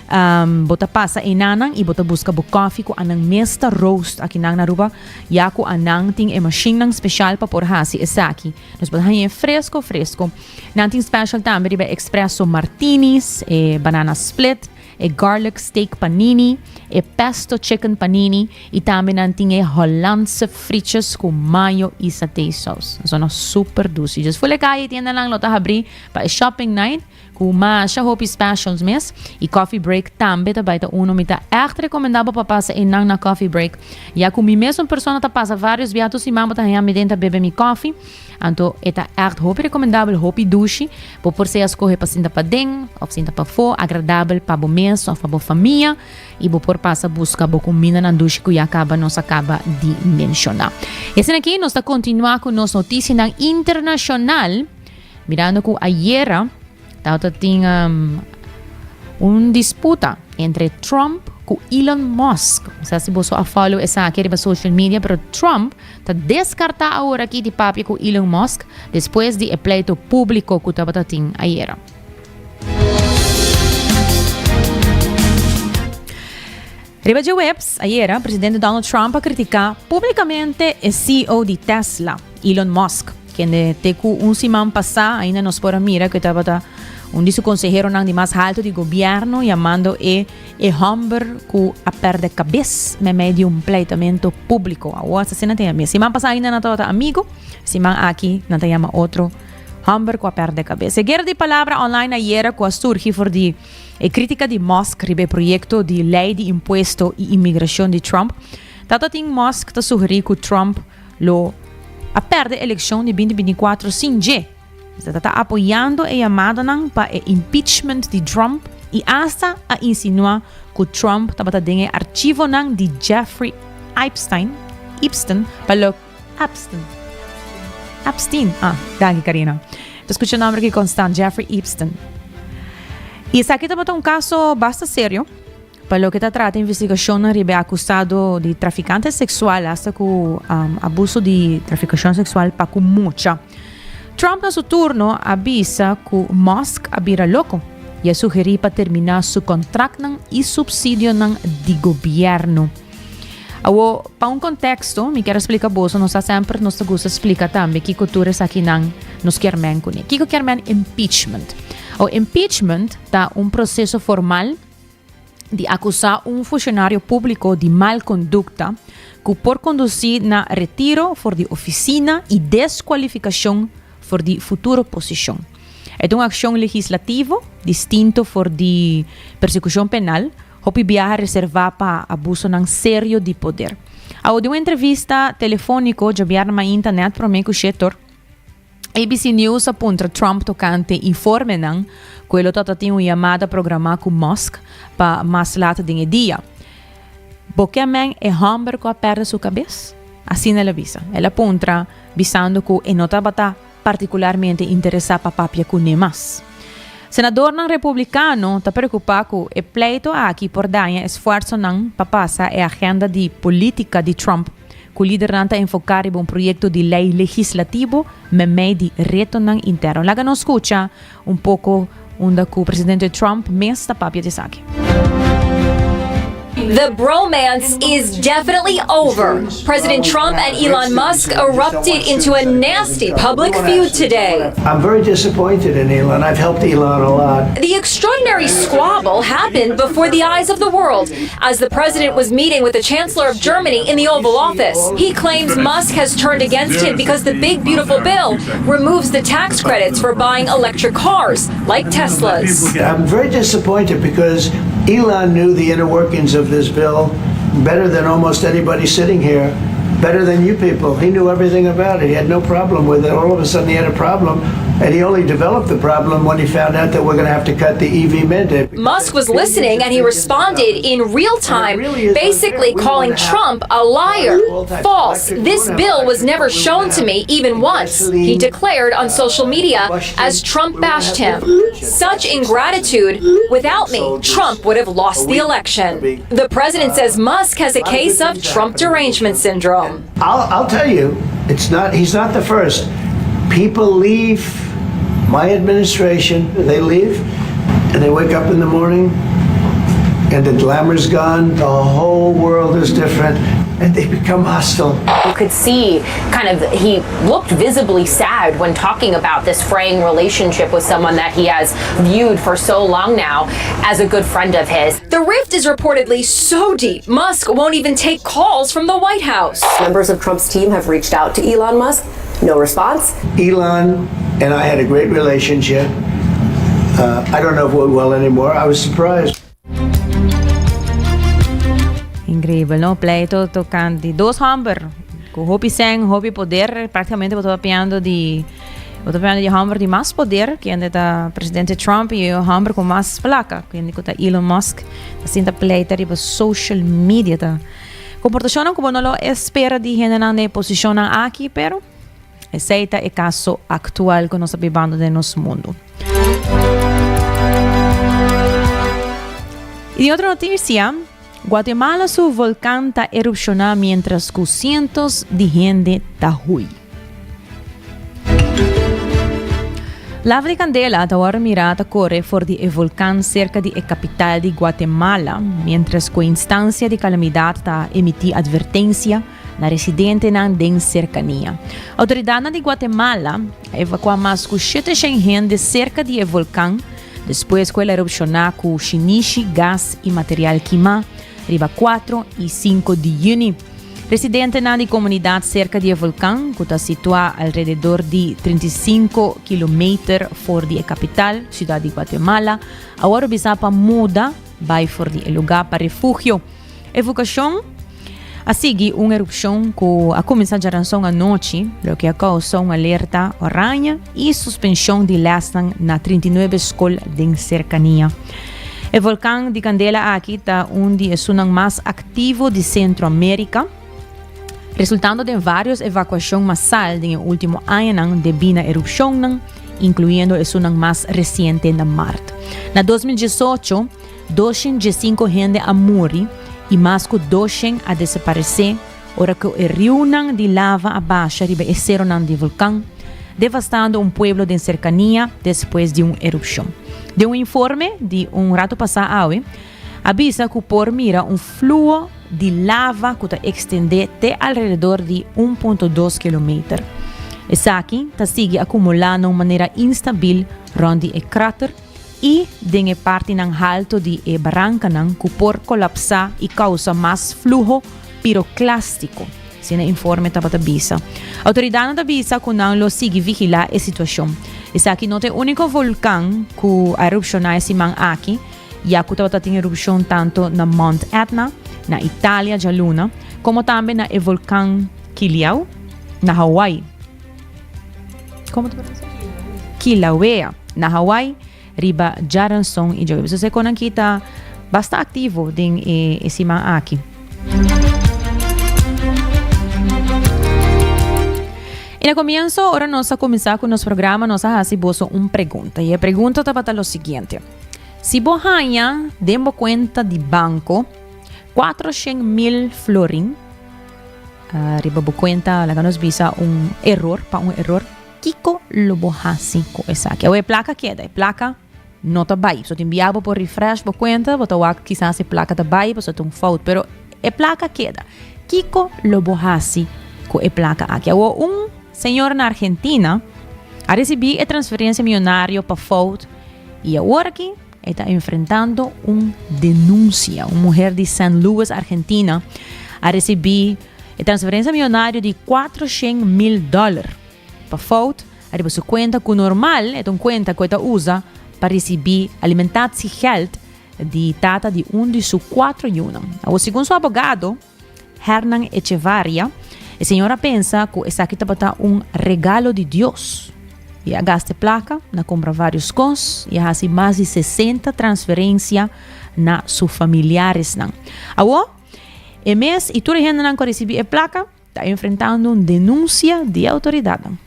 Um, bo ta pasa enanan y bo ta busca bo koffie cu anan mes ta roast aki nan na Aruba, ya cu anan tin e machine nan special pa por haci esaki. Dus bo ta haña e fresco fresco. Nan tin special tambe riba espresso martinis, e banana split, e garlic steak panini, e pesto chicken panini y tambe nan tin e Hollandse frietjes cu mayo y saté saus. Zona super dushi. Just fule calle tiendanan lo ta habri pa e shopping night cu masha hopi specials mes y coffee break tambe ta bay ta uno. Mi ta echt recomenda bo pa pasa eynan na coffee break ya cu mi mesun persona ta pasa varios bia tur siman bo ta haña mi den ta bebe mi coffee. Anto e ta ègt hopi rekomendabel, hopi dushi. Bo por sea skohe pa sinta paden òf sinta pafó, agradabel pa bo mes òf pa bo famia i bo por pasa buska bo kumindanan dushi ku ya kaba nos a kaba di menshoná. I asina aki nos ta kontinuá ku nos notisianan internashonal, mirando ku ayera tabata tin un disputa entre Trump ku Elon Musk. No sa si boso a follow esaki riba social media, pero Trump ta deskartá aworakí di papia ku Elon Musk despues di e pleito públiko ku tabata tin ayera. Riba djaweps, ayera, presidente Donald Trump a kritiká públikamente e CEO di Tesla, Elon Musk, kende te ku un siman pasá ainda nos por a mira ku e tabata un di su konseheronan di mas haltu di gobièrnu, yamando e E hòmber ku a pèrdè kabes meimei di un pleitamento públiko. Awor asina ta yama. Siman pasá ainda nan tabata amigu, siman aki nan ta yama otro hòmber ku a pèrdè kabes. E guera di palabra online ayera ku a surgi for di e krítika di Musk riba e proyekto di lei di impuesto i imigrashon di Trump, tabata tin Musk ta sugerí ku Trump lo a pèrdè elekshon di 2024 sin dje. Mester ta apoyando e yamadanan pa e impeachment di Trump y hasta a insinua cu Trump tabata den e archivonan di Jeffrey Epstein, Epstein, pa lo Epstein, Epstein, ah, danki Karina. Ta scucha nomber aki constant, Jeffrey Epstein. Y esaki tabata un caso basta serio. Pa loke ta trata investigacionnan riba e acusado di traficante sexual hasta cu abuso di traficacion sexual pa cu mucha. Trump na su turno a bisa cu Musk a bira loco y a sugeri pa termina su contractnan y subsidionan di gobierno. Awo, pa un contexto, mi kier a splica boso, nos sa semper nos ta gusta splica tambe kico tur esakinan nos kier men kuné. Kiko kier men impeachment? O impeachment ta un proseso formal di akusá un funshonario públiko di mal kondukta ku por kondusí na retiro for di ofisina i deskualifikashon for di futuro posishon. E ta un akshon legislativo distinto for di persekushon penal, hopi biaha reservá pa abusonan serio di poder. Awo den un entrevista telefóniko djabièrnè mainta nèt promé ku Shetor, ABC News a puntra Trump tokante informenan ku e lo tabata tin un yamada programá ku Musk pa mas lat den e dia. Bo ke men e hòmber ku a pèrdè su kabes? Asina el a bisa. El a puntra bisando ku e no tabata partikularmente interesá pa papia kuné mas. Senadornan republikano ta preokupá ku e pleito aki por daña esfuersonan pa pasa e agenda di polítika di Trump, ku lidernan ta enfoká riba un proyekto di lei legislativo meimei di retonan interno. Laga nos skucha un poko unda ku presidente Trump mes ta papia di esaki. The bromance is definitely over. President Trump and Elon Musk erupted into a nasty public feud today. I'm very disappointed in Elon. I've helped Elon a lot. The extraordinary squabble happened before the eyes of the world as the president was meeting with the chancellor of Germany in the Oval Office. He claims Musk has turned against him because the big beautiful bill removes the tax credits for buying electric cars like Teslas. I'm very disappointed because Elon knew the inner workings of this bill better than almost anybody sitting here, better than you people. He knew everything about it. He had no problem with it. All of a sudden, he had a problem, and he only developed the problem when he found out that we're going to have to cut the EV mandate. Musk was listening and he responded in real time, basically calling Trump a liar. False. This bill was never shown to me even once, he declared on social media as Trump bashed him. Such ingratitude. Without me, Trump would have lost the election. The president says Musk has a case of Trump derangement syndrome. I'll, I'll tell you, it's not. He's not the first. People leave my administration. They leave, and they wake up in the morning, and the glamour's gone. The whole world is different, and they become hostile. You could see kind of he looked visibly sad when talking about this fraying relationship with someone that he has viewed for so long now as a good friend of his. The rift is reportedly so deep, Musk won't even take calls from the White House. Members of Trump's team have reached out to Elon Musk. No response. Elon and I had a great relationship. Uh, I don't know if we're well anymore. I was surprised. Increíbel, no? Pleito tocante dos homber. Cu hopi sen, hopi poder. Prácticamente bo ta papiando di bo ta papiando di homber di mas poder, kende ta presidente Trump, y e homber cu mas placa, kende cu ta Elon Musk. Ta sinta pleita riba social media ta. Comportacionnan cu bo no lo espera di hendenan den e posicionnan aki, pero esey ta e caso actual cu nos ta bibando den nos mundo. Y di otro noticia, Guatemala su volcan ta erupciona mientras cu cientos di hende ta huy. Lava di candela ta worde mira ta core for di e volcan cerca di e capital di Guatemala, mientras cu e instancia di calamidad ta emiti advertencia na residentenan den cercania. Autoridadnan di Guatemala a evacua mas cu 700 hende cerca di e volcan despues cu el a erupciona cu shinishi, gas y material kima riba 4 y 5 di juni. Residentenan di comunidad cerca di e volcan, cu ta situa alrededor di 35 kilometer for di e capital, Ciudad di Guatemala, a worde bisa pa muda bay for di e lugar pa refugio. Evocacion a sigui un erupcion cu a cuminsa djaranson anochi, loke a causa un alerta oranje y suspension di lesnan na 39 scol den cercania. E volcan di candela aki ta un di esunnan mas activo di Centro America, resultando den varios evacuacion masal den e ultimo añanan debí na erupcionnan, incluyendo esunnan mas reciente na maart. Na 2018, 215 hende a muri y mas cu 200 a desaparece ora cu e riunan di lava a basha riba e ceronan di volcan, devastando un pueblo den cercania despues di un erupcion. Den un informe di un rato pasa awe, a bisa cu por mira un fluo di lava cu ta extende te alrededor di 1.2 kilometer. Esaki ta sigui akumulá na un manera instabil rònt di e krater i den e partinan halto di e barankanan ku por kolapsá i kousa mas fluho piroklástiko, asina e informe tabata bisa. Outoridatnan ta bisa ku nan lo sigui vigilá e situashon. Esaki no ta e úniko volkan ku a erupshoná e siman aki, ya ku tabata tin erupshon tantu na Mount Etna, na Italia djaluna, komo tambe na e volkan Kiliau, na Hawaii. Komo ta pronuncia? Kilauea, na Hawaii, riba djaranson i djaweves. Entonces e konan aki ta basta aktivo den e, e siman aki. I na komienso, ora nos a kuminsá ku nos programa, nos a hasi boso un pregunta. I e pregunta tabata lo siguiente. Si bo haña den bo kuenta di banko 400.000 florin, Riba bo cuenta laga nos bisa un error pa un error kico lo bo haci cu esaki? Awe e placa keda, e placa no ta bay. So tin bia bo por refresh bo cuenta, bo ta wak kisas e placa ta bay pasobra ta un fout, pero e placa keda. Kico lo bo haci cu e placa aki? Awo un señor na Argentina a ricibi e transferencia miyonario pa fout y awor aki E ta enfrentando un denuncia. Un muher di San Luis, Argentina, a recibi e transferencia millonario di 400 mil dollar pa fout ariba su cuenta cu normal e ta un cuenta cu e ta usa pa ricibi alimentatiegeld di tata di un di su cuatro yunan. Awor, segun su abogado, Hernan Echevarria, e señor a pensa cu esaki tabata un regalo di Dios. Y a gasta e placa na compra varios cos y a haci mas di 60 transferencia na su familiaresnan. Awo, e mes y tur e hendenan cu a ricibi e placa ta enfrentando un denuncia di e autoridadnan.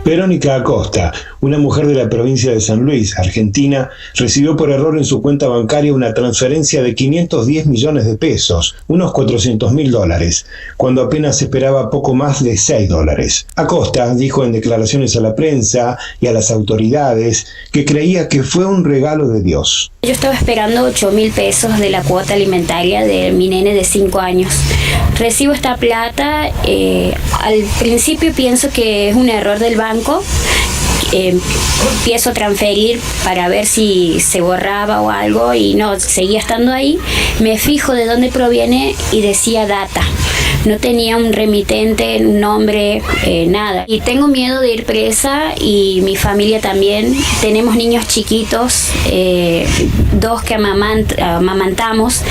Verónica Acosta, una mujer de la provincia de San Luis, Argentina, recibió por error en su cuenta bancaria una transferencia de 510 millones de pesos, unos 400 mil dólares, cuando apenas esperaba poco más de 6 dólares. Acosta dijo en declaraciones a la prensa y a las autoridades que creía que fue un regalo de Dios. Yo estaba esperando 8 mil pesos de la cuota alimentaria de mi nene de 5 años. Recibo esta plata, eh, al principio pienso que es un error del banco, eh, empiezo a transferir para ver si se borraba o algo y no, seguía estando ahí. Me fijo de dónde proviene y decía data. No tenía un remitente, un nombre, eh, nada. Y tengo miedo de ir presa y mi familia también. Tenemos niños chiquitos, eh, dos que amamantamos.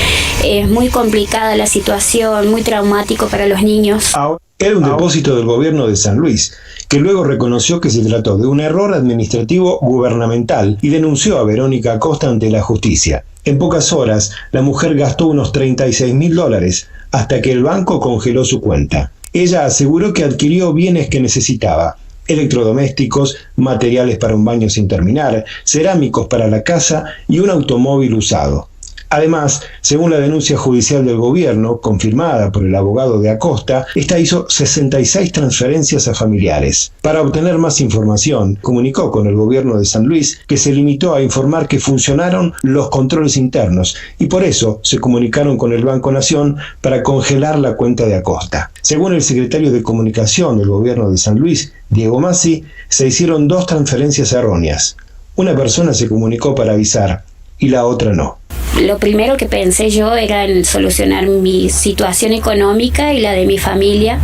Es muy complicada la situación, muy traumático para los niños. Era un depósito del gobierno de San Luis, que luego reconoció que se trató de un error administrativo gubernamental y denunció a Verónica Acosta ante la justicia. En pocas horas, la mujer gastó unos 36 mil dólares hasta que el banco congeló su cuenta. Ella aseguró que adquirió bienes que necesitaba, electrodomésticos, materiales para un baño sin terminar, cerámicos para la casa y un automóvil usado. Además, según la denuncia judicial del gobierno, confirmada por el abogado de Acosta, esta hizo 66 transferencias a familiares. Para obtener más información, comunicó con el gobierno de San Luis que se limitó a informar que funcionaron los controles internos y por eso se comunicaron con el Banco Nación para congelar la cuenta de Acosta. Según el secretario de Comunicación del gobierno de San Luis, Diego Masi, se hicieron dos transferencias erróneas. Una persona se comunicó para avisar y la otra no. Lo primero que pensé yo era en solucionar mi situación económica y la de mi familia,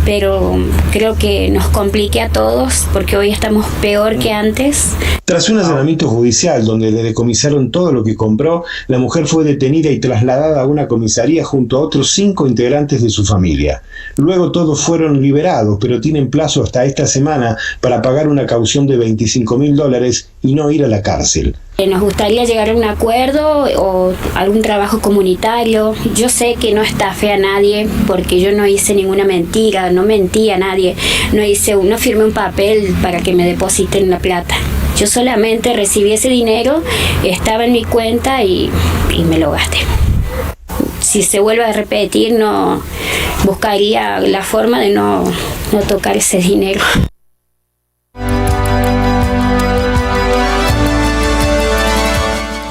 pero creo que nos compliqué a todos porque hoy estamos peor que antes. Tras un allanamiento judicial donde le decomisaron todo lo que compró, la mujer fue detenida y trasladada a una comisaría junto a otros cinco integrantes de su familia. Luego todos fueron liberados, pero tienen plazo hasta esta semana para pagar una caución de 25 mil dólares y no ir a la cárcel. Eh, nos gustaría llegar a un acuerdo o algún trabajo comunitario. Yo sé que no estafé a nadie porque yo no hice ninguna mentira, no mentí a nadie, no hice, no firmé un papel para que me depositen la plata. Yo solamente recibí ese dinero, estaba en mi cuenta y, y me lo gasté. Si se vuelve a repetir, no buscaría la forma de no, no tocar ese dinero.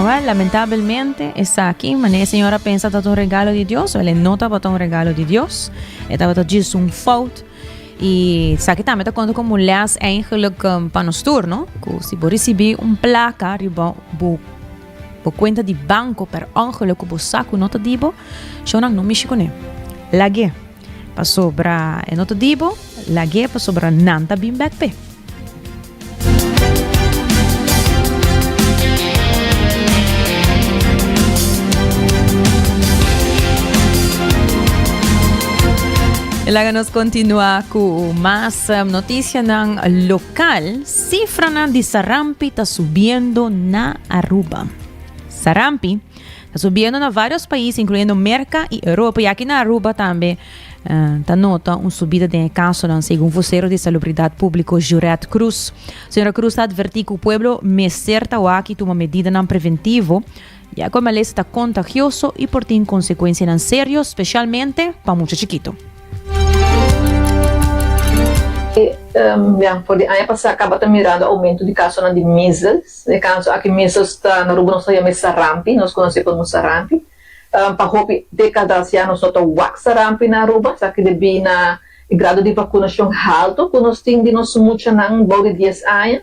Wel, Wel, lamentabelmente, esaki, manera e señora pensa ta un regalo di Dios, wel e no tabata un regalo di Dios. E tabata djis un fout. Y esaki tambe ta konta komo un les eigenlijk um, pa nos tur, no? Ku si bo risibí un plaka riba bo bo kuenta di banko per ongeluk ku bo sa ku no ta di bo, shownan no mishi kuné. Lag'é. Pasobra e no ta di bo, lag'é pasobra nan ta bin bèk p'e. Laga nos continua cu mas noticianan local. Cifranan di sarampi ta subiendo na Aruba. Sarampi ta subiendo na varios pais, incluyendo Merca y Europa. Y aki na Aruba tambe ta nota un subida den e casonan, segun vocero di Salubridad Publico Jurette Croes. Señora Croes ta adverti cu pueblo mester ta wak y tuma medidanan preventivo, ya cu e malesa ta contagioso y por tin consecuencianan serio, specialmente pa mucha chikito. Ya, for di aña pasá kaba ta mirando oumento di kasonan di measles. E kaso aki measles ta na Aruba nos ta yama e sarampi, nos konosé komo sarampi. Pa hopi dékadas ya nos no ta wak sarampi na Aruba, esaki debí na e grado di vakunashon haltu ku nos tin di nos muchanan bou di dies aña.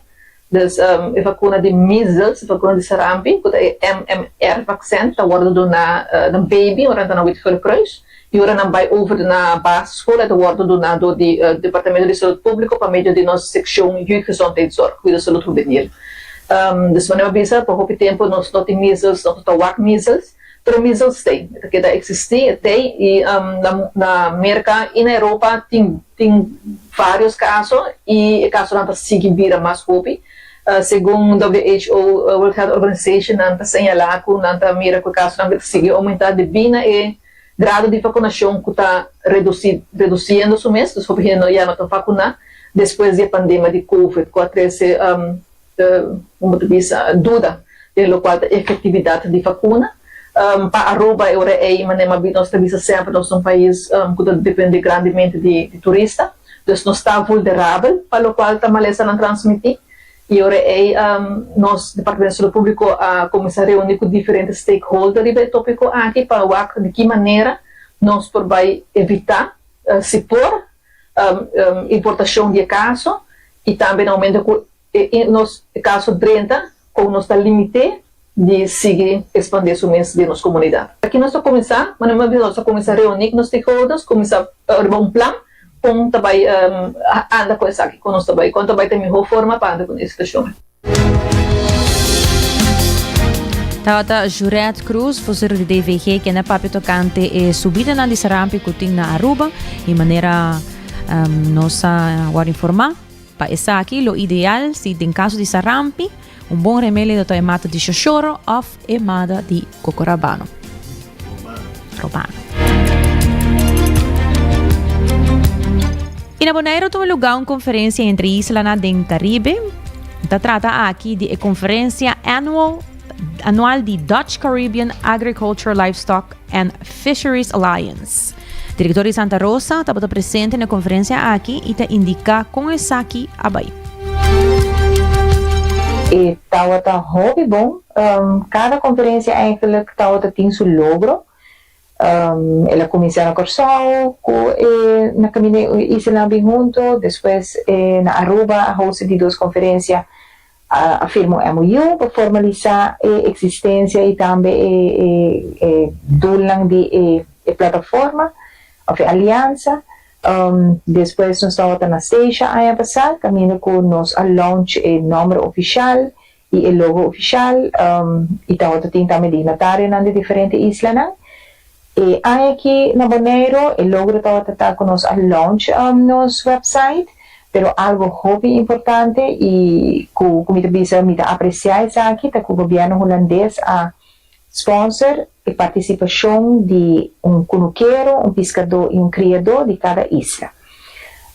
Dus e vakuna di measles, e vakuna di sarampi, ku ta e MMR vaccin, ta wòrdu duná na baby ora nan ta na Wit Gele Kruis i ora nan bai over na basisschool e ta wòrdu duná dor di Departamento di Salud Públiko pa medio di nos sekshon Jeugdgezondheidszorg, Kuido Salud Hubenil. Dus manera mi a bisa, pa hopi tempu nos no tin measles, nos no ta wak measles. Pero measles t'ei, e ta keda existi, e t'ei, i na na Merca i na Europa tin tin varios caso i e casonan ta sigui bira mas hopi. Segun WHO, World Health Organization, nan ta señala cu nan ta mira cu e casonan ta sigui aumenta debí na e grado di vacunacion cu ta reduci reduciendo su mes, dus hopi hende ya no ta vacuna despues di e pandemia di covid cu a trece como ta bisa, duda den locual ta efectividad di vacuna. Pa Aruba e ora ey, manera nos ta bisa semper, nos ta un pais cu ta depende grandemente di turista, dus nos ta vulderabel pa locual ta malesanan transmiti. Y e ora ey nos Departamento di Salud Publico a cuminsa reuni cu diferente stakeholder riba e topico aki pa wak di ki manera nos por bay evita, si por, importacion di e caso y tambe na momento cu e nos e caso drenta con nos ta limite di sigui expande su mes den nos comunidad. Aki nos ta cuminsa, manera mi a bisa nos ta cuminsa reuni cu nos stakeholders, cuminsa riba un plan con ta bay anda cu esaki, con nos ta bay, con ta bay ta e miho forma pa anda cu e situacion. Tabata Jurette Croes, vocero di DVG, kende a papia tocante e subidanan di sarampi cu tin na Aruba y manera nos a word informa. Pa esaki lo ideal si den caso di sarampi, un bon remedio lo ta e mata di shoshoro of e mata di cocorabano. Robano. Y na Bonaire tuma lugar un conferencia entre islanan den Caribe. Ta trata aki di e conferencia annual, anual di Dutch Caribbean Agriculture, Livestock and Fisheries Alliance. Director di Santa Rosa tabata presente na e conferencia aki y ta indica con esaki a bay. E tawata hopi bon. Cada conferencia eigenlijk tawata tin su logro. El a cuminsa na Corsou cu e na caminda e islanan bin hunto, despues na Aruba a host di dos conferencia a firma un MOU pa formalisa e existencia y tambe e e doelnan di e e plataforma of e aliansa. Despues nos tabata na Statia aña pasa caminda cu nos a launch e nomber oficial y e logo oficial y tabata tin tambe dignatarionan di diferente islanan. E aña aki na Boneiro e logro tabata ta cu nos a launch nos website, pero algo hopi importante y cu cu mi ta bisa mi ta aprecia esaki ta cu gobierno Hulandes a sponsor e participacion di un cunukero, un piscador y un criador di cada isla.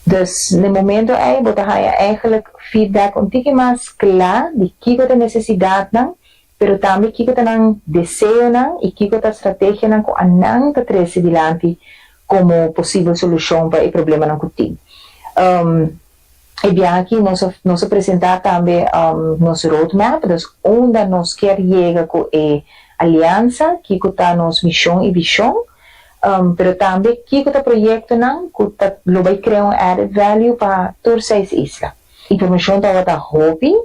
Dus na e momento ey bo ta haya eigenlijk feedback un tiki mas cla di kico ta e necesidadnan pero tambe kiko ta nan deseonan i kiko ta strategianan ku anan ta trese dilanti komo posibel solushon pa e problemanan ku tin. E biaha aki nos a nos a presenta tambe nos roadmap, dus unda nos kier yega cu e aliansa, kico ta nos mision y vision, pero tambe kico ta proyectonan cu ta lo bay crea un added value pa tur seis isla. Informacion tabata hopi,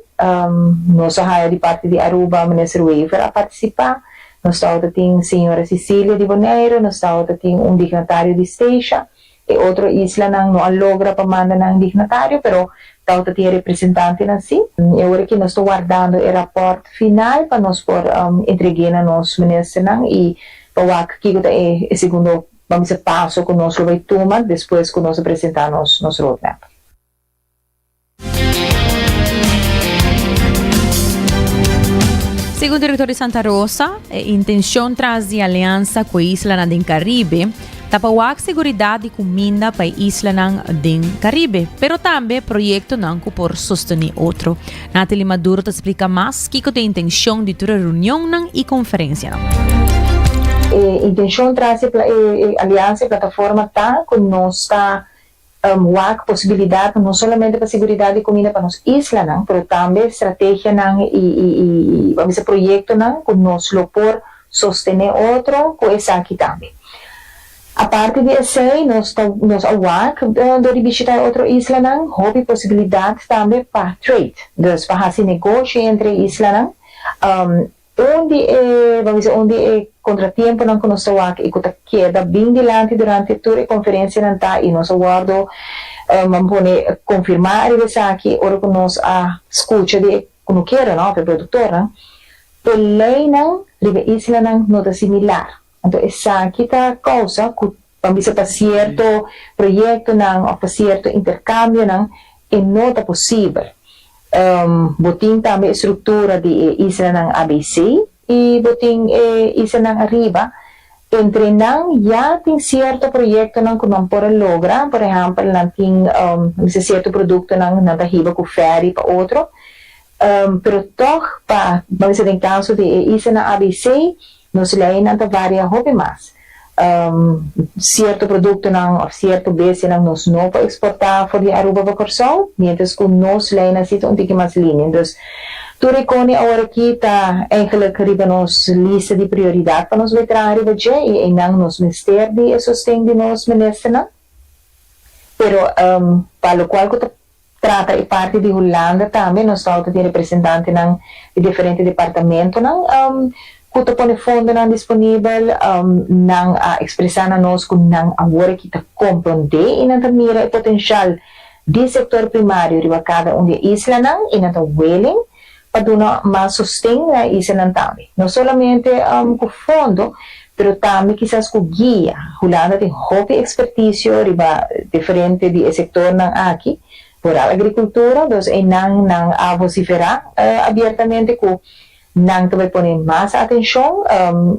nos a haya di parti di Aruba, Minister Wever a participa, nos tabata tin Señora Cecilia di Bonaire, nos tabata tin un dignatario di Statia, E otro islanan no a logra pa manda nan dignatario, pero tabata tin e representantenan sí. E ora aki nos ta wardando e rapòrt final pa nos por entreg'é na nos ministernan i pa wak kiko ta e segundo, ban bisa, paso ku nos lo bai tuma despues ku nos a presentá nos nos roadmap. Segun director di Santa Rosa, e intencion tras di aliansa cu e islanan den Caribe ta pa wak seguridad di cuminda pa e islanan den Caribe, pero tambe proyectonan cu por sostene otro. Nathalie Maduro ta splica mas kico ta e intencion di tur e reunionnan y conferencianan. E intencion tras e aliansa y plataforma ta cu nos ta Wak posibilidatnan no solamente pa siguridat di kuminda pa nos islanan, pero tambe strategianan i i ban bisa proyektonan ku nos lo por sostené otro ku esaki tambe. Aparte di esei nos ta nos a wak dor di bishitá e otro islanan hopi posibilidat tambe pa trade, dus pa hasi negoshi entre e islanan. Un di e, ban bisa un di e kontratiemponan ku nos ta wak i ku ta keda bin dilanti durante tur e konferensianan ta i nos a wòrdu, ban pone, konfirmá ariba esaki ora ku nos a skucha di e kunukeronan òf e produktornan, e leinan riba e islanan no ta similar. Anto esaki ta kousa ku, ban bisa pa sierto proyektonan òf pa sierto interkambionan e no ta posibel. Bo tin tambe e struktura di e islanan ABC i bo tin e islanan ariba. Entre nan ya tin sierto proyektonan ku nan por a logra, por ehèmpel nan tin bisa sierto produktonan nan ta hiba ku fèri pa otro. Pero tòg pa, ban bisa den kaso di e islanan ABC, Nos leinan ta varia hopi mas. Sierto produktonan òf sierto bestianan nos no por eksportá for di Aruba pa Kòrsou, miéntras ku nos leinan si ta un tiki mas linia. Dus, tur e koni aworakí ta eigenlik riba nos lista di prioridat pa nos bai traha riba dje i einan nos mester di e sosten di nos ministernan. Pero pa lokual ku ta Trata e parti di Hulanda tambe nos ta tin representantenan di diferente departamentonan cu ta pone fondonan disponibel. Nan a expresa na nos cu nan awor aki ta compronde y nan ta mira e potencial di sector primario riba cada un di e islanan y nan ta willing pa duna mas sosten na e islanan tambe. No solamente cu fondo, pero tambe kisas cu guia. Hulanda tin hopi experticio riba diferente di e sectornan aki, vooral agricultura, dus eynan nan a vocifera abiertamente cu nan ta bay pone mas atencion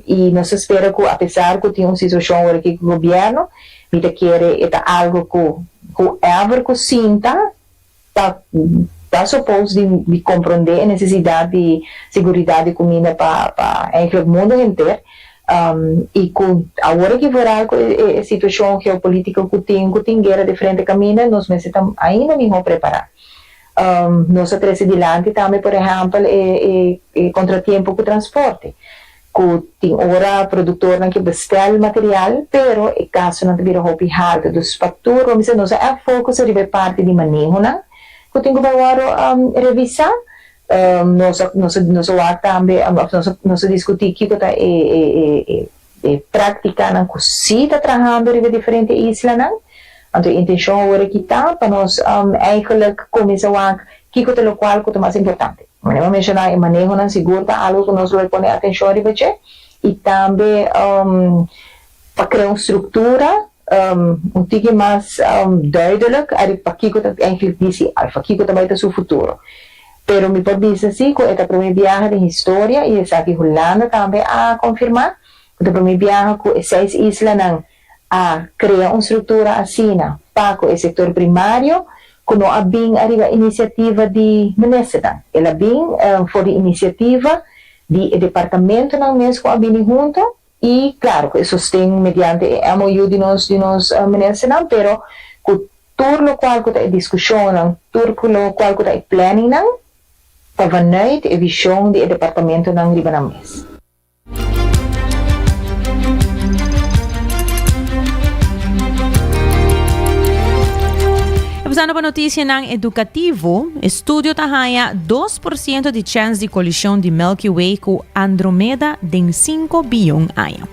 y nos ta spera cu apesar cu tin un situacion awor aki cu gobierno, mi ta kere e ta algo cu whoever cu sinta Ta ta suppose di di comprende e necesidad di seguridad di cuminda pa pa eigenlijk mundo henter y cu awor aki vooral cu e e situacion geopolitico cu tin cu tin guera diferente caminda nos mester ta ainda miho prepara. Nos a trece dilanti tambe por ehempel e e e contratiempo cu transporte. Ku tin ora produktornan ke bestel material, pero e gastunan ta bira hopi haltu. Dus pa tur bo mester nos a ègt focus riba e parti di manehonan ku tin ku bai wòrdu revisá. Nos a nos a nos a wak tambe òf nos a nos a diskutí kiko ta e e e e práktikanan ku sí ta trahando riba e diferente islanan. Anto e intenshon awor aki ta pa nos eigenlijk kuminsá wak kiko ta lokual ku ta mas importante. Manera mi a menshoná, e manehonan sigur ta algu ku nos lo pone atenshon riba dje i tambe pa krea un struktura un tiki mas duidelijk ariba pakiko ta eigenlijk DC Alpha, kiko ta bai ta su futuro. Pero mi por bisa si ku e ta promé biaha den historia i esaki Hulanda tambe a konfirmá ku ta promé biaha ku e seis islanan a krea un struktura asina pa ku e sektor primario ku no a bin ariba inisiativa di ministernan. El a bin for di inisiativa di e departamentonan mes ku a bini hunto i klaro ku e sosten mediante e MOU di nos di nos ministernan pero ku. Tur locual cu ta e discusionnan, tur locual cu ta e planningnan ta vanuit e vision di e departamentonan riba nan mes. E pasando pa noticianan educativo, estudio ta haya 2% di chens di colision di Milky Way cu Andromeda den 5 biyon aña.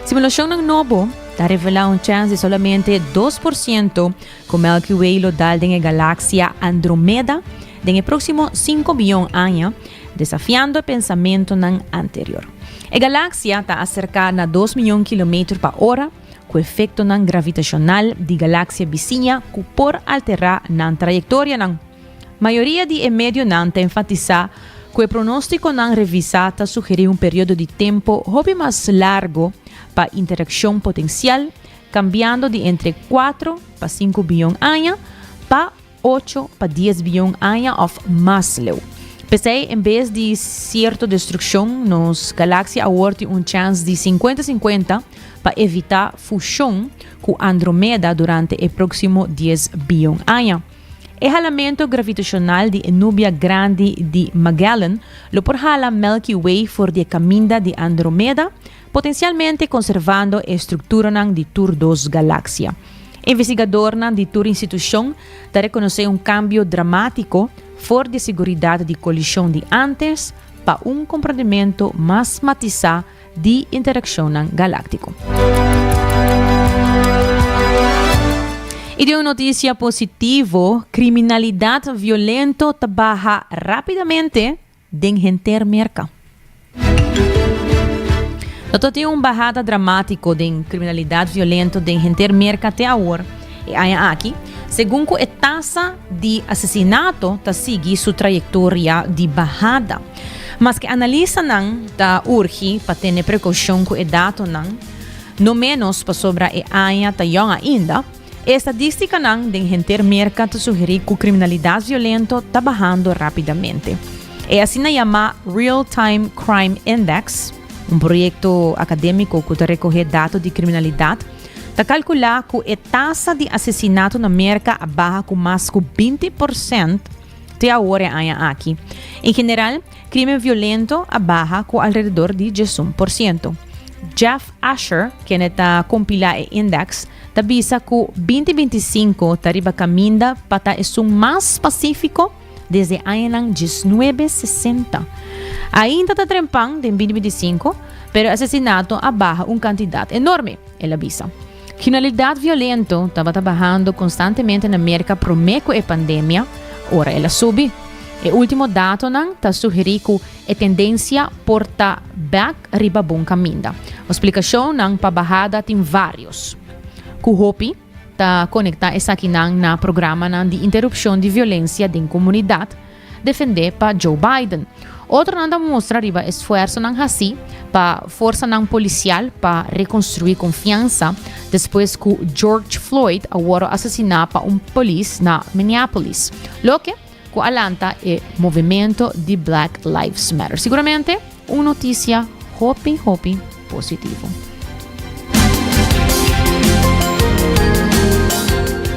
Simulacionnan nobo ta revela un chens di solamente 2% cu Milky Way lo dal den e galaxia Andromeda den e proximo 5 biyon aña, desafiando e pensamentonan anterior. E galaxia ta acerca na 2 miyon kilometer pa ora, cu efectonan gravitacional di galaxia bisiña cu por altera nan trayectorianan. Mayoria di e medionan ta enfatisa cu e pronosticonan revisa ta sugeri un periodo di tempo hopi mas largo pa interaccion potencial, cambiando di entre 4 pa 5 biyon aña pa 8 pa 10 biyon aña of mas leu. P'esei, en bes di cierto destruccion, nos galaxia awor tin un chans di 50-50 pa evita fusion cu Andromeda durante e proximo 10 biyon aña. E halamento gravitacional di e nubia grandi di Magellan lo por hala Milky Way for di e caminda di Andromeda, potencialmente conservando e structuranan di tur dos galaxia. Investigadornan di tur institucion ta reconoce un cambio dramatico for di e siguridad di colision di antes pa un comprendimento mas matisa di interaccionnan galáctico. Y den un noticia positivo, criminalidad violento ta baha rapidamente den henter Merca. No ta tin un bahada dramatico den criminalidad violento den henter Merca te awor e aña aki, segun cu e tasa di asesinato ta sigui su trayectoria di bahada. Maske analistanan ta urgi pa tene precaucion cu e datonan, no menos pasobra e aña ta yong ainda, e estadisticanan den henter Merca ta sugeri cu criminalidad violento ta bahando rapidamente. E asina yama Real Time Crime Index, un proyecto academico cu ta recoge dato di criminalidad, ta calcula cu e tasa di asesinato na Merca a baha cu mas cu 20 porcent Te awor e aña aki. En general, crimen violento a baha cu alrededor di 11%. Jeff Asher, kende ta compila e index, ta bisa cu 2025 ta riba caminda pa ta esun mas pacifico desde añanan 1960. Ainda ta trempan den 2025, pero asesinato a baha un cantidad enorme, el a bisa. Kriminalidat violento tabata bahando konstantemente na Merka promé ku e pandemia, ora el a subi. E último datonan ta sugerí ku e tendensia por ta bèk riba bon kaminda. Splikashonnan pa bahada tin vários, ku hopi ta konektá esakinan na programanan di interupshon di violensia den komunidat, defendé pa Joe Biden. Otronan ta mustra riba esfuersonan hasí pa forsanan polisial pa rekonstruí konfiansa despues ku George Floyd a wòrdu asesiná pa un polis na Minneapolis, loke ku a lanta e movimento di Black Lives Matter. Siguramente un notisia hopi hopi positivo.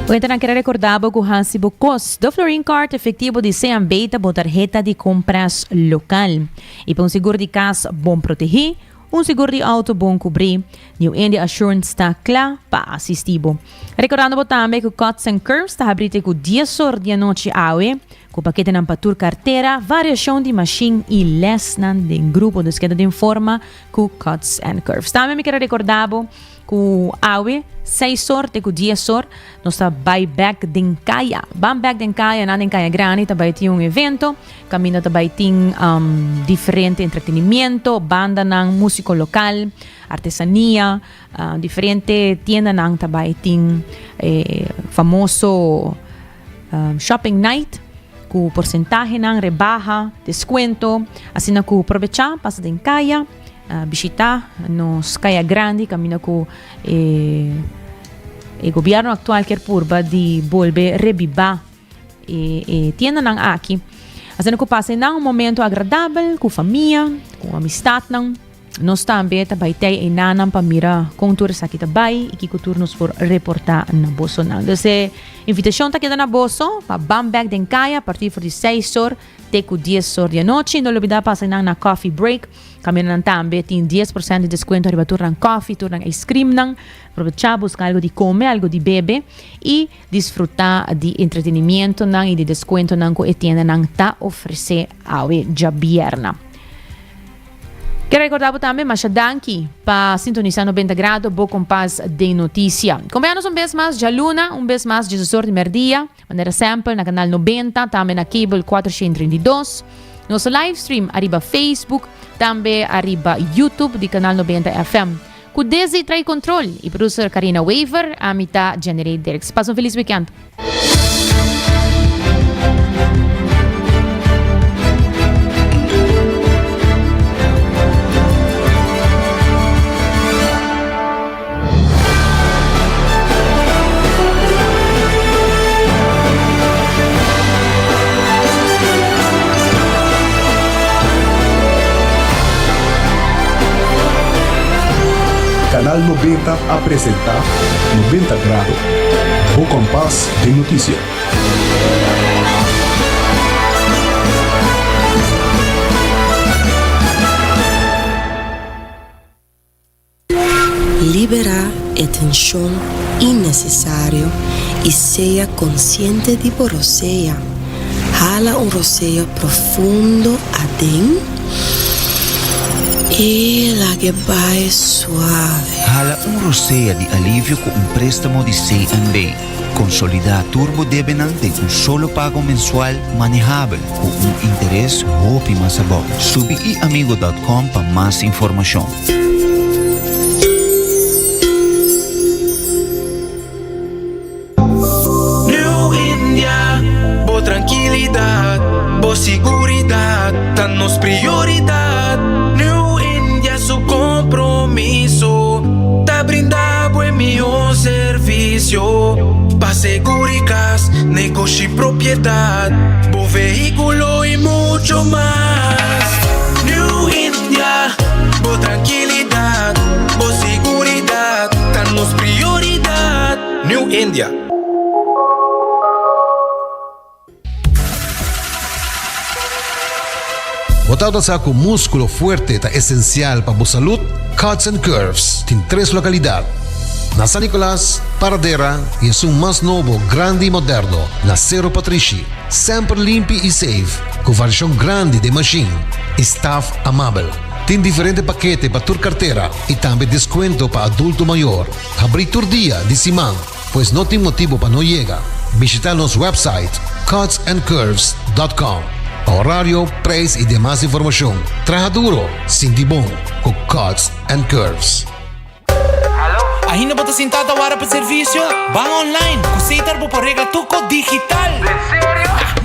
Oyentenan kere recorda bo cu haci bo cos. De Florin Card efectivo di CMB ta bo tarheta di compras local. Y pa un sigur di cas bon protegi, un sigur di auto bon cubri, New India Assurance ta cla pa asisti bo. Recordando bo tambe cu Cuts and Curves ta habri te cu dies or di anochi awe, cu paketenan pa tur cartera, variacion di machine y lesnan den grupo. Dus keda den forma Ku Cuts and Curves. Tambe mi kere recorda bo ku awe seis or te ku dies or nos ta bai bek den kaya. Ban bek den kaya, nan den Kaya Grandi ta bai tin un evento kaminda ta bai tin um, diferente entretenimiento, bandanan, músiko lokal, artesania, uh, diferente tiendanan ta bai tin eh, famoso um, shopping night ku porsentahenan, rebaha, deskuento. Asina ku probechá, pasa den kaya, bishitá nos kaya grandi kaminda ku e e gobièrnu aktual kier purba di bolbe rebibá e e tiendanan aki. Asina ku pasa einan un momento agradabel ku famia, ku amistatnan. Nos tambe ta bai tei einanan pa mira kon tur esaki ta bai i kiko tur nos por reportá na bosonan. Dus e invitashon ta keda na boso pa ban bèk den kaya a partir for di seis or te ku dies or di anochi. No lubidá pasa einan na coffee break. Kamindanan tambe tin 10% di deskuento riba tur nan koffie, tur nan ijskrimnan. Aprovechá buska algu di kome, algu di bebe i disfrutá di entretenimientonan i di deskuentonan ku e tiendanan ta ofresé awe djabièrna. Ke rekordá bo tambe masha danki pa sintonisá 90 Grado, bo kompas den notisia. Kombiá nos un bes mas djaluna, un bes mas djesesor di mèrdia. Manera semper na Canal 90, tambe na Cable 432. Nos livestream ariba Facebook, tambe ariba YouTube di Canal 90 FM. Cu Desi trae control y producer Carina Wever, ami ta Jenny Dirks. Pasa un feliz weekend. Canal 90 a presenta 90 Grado, bo kompas den notisia. Liberá e tenshon innesesario i sea konsiente di bo rosea. Hala un rosea profundo aden i lag'e bai suave. Hala un rosea di alivio ku un préstamo di CNB. Konsolidá tur bo debenan den un solo pago mensual manehabel ku un interes hopi mas abou. Subi iamigo dòt com pa mas informashon. New India, bo trankilidat, bo siguridat ta nos prioridat. New India su kompromiso ta brinda bo e mihó servisio pa seguri kas, negoshi, propiedat, bo vehíkulo i mucho mas. New India, bo trankilidat, bo siguridat ta nos prioridat. New India. Bo tabata sa ku múskulo fuerte ta esensial pa bo salud? Cuts and Curves tin tres lokalidat, na San Nicolas, Paradera i esun mas nobo, grandi i moderno, na Sero Patrishi. Semper limpi i safe, ku variashon grandi den mashin i staf amabel. Tin diferente pakete pa tur kartera i tambe deskuento pa adulto mayor. Habrí tur dia di siman. Pues no tin motibo pa no yega. Bishita nos website cutsandcurves.com pa horario, prijs y demas informacion. Traha duro, sinti bon cu Cuts and Curves. Ainda bo ta sintá ta wara pa servisio? Ban online! Ku Setar bo por regla tur kos digital!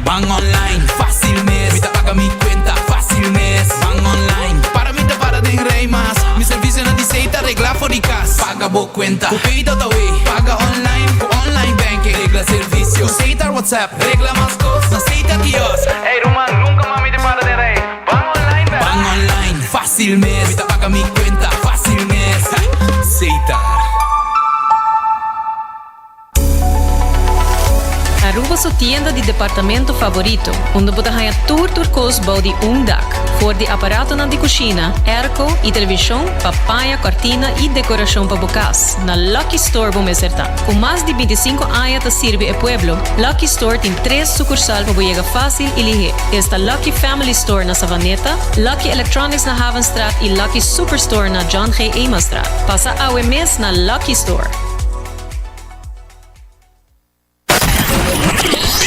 Ban online, fácil mes! Mi ta paga mi kuenta, fácil mes! Ban online, para mi ta para den rei mas! Mi servisionan di Setar regla for di kas! Paga bo kuenta ku Pay.awe, paga online ku online banking, regla servisio ku Setar WhatsApp, regla mas kos na Setar Kiosk. Ey ruman, nunka mas mi ta para den rei. Ban online bèl. Ban online, fácil mes. Mi ta paga mi kuenta, fácil mes. Setar. Aruba su tienda di departamento favorito, unda bo ta haña tur tur kos bou di un dak. For di aparatonan di kushina, airco i televishon pa paña, kòrtina i dekorashon pa bo kas, na Lucky Store bo mester ta. Ku mas di bintisinko aña ta sirbi e pueblo, Lucky Store tin tres sukursal pa bo yega fásil i lihé. Esta Lucky Family Store na Savaneta, Lucky Electronics na Havenstraat i Lucky Superstore na John G. Emanstraat. Pasa awe mes na Lucky Store.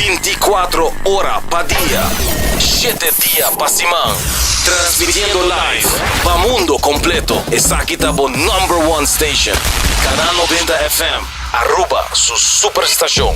24 ora pa dia, shete dia pa siman. Transmitiendo live pa mundo completo. Esaki ta bo number one station. Canal 90 FM, Aruba su superstacion.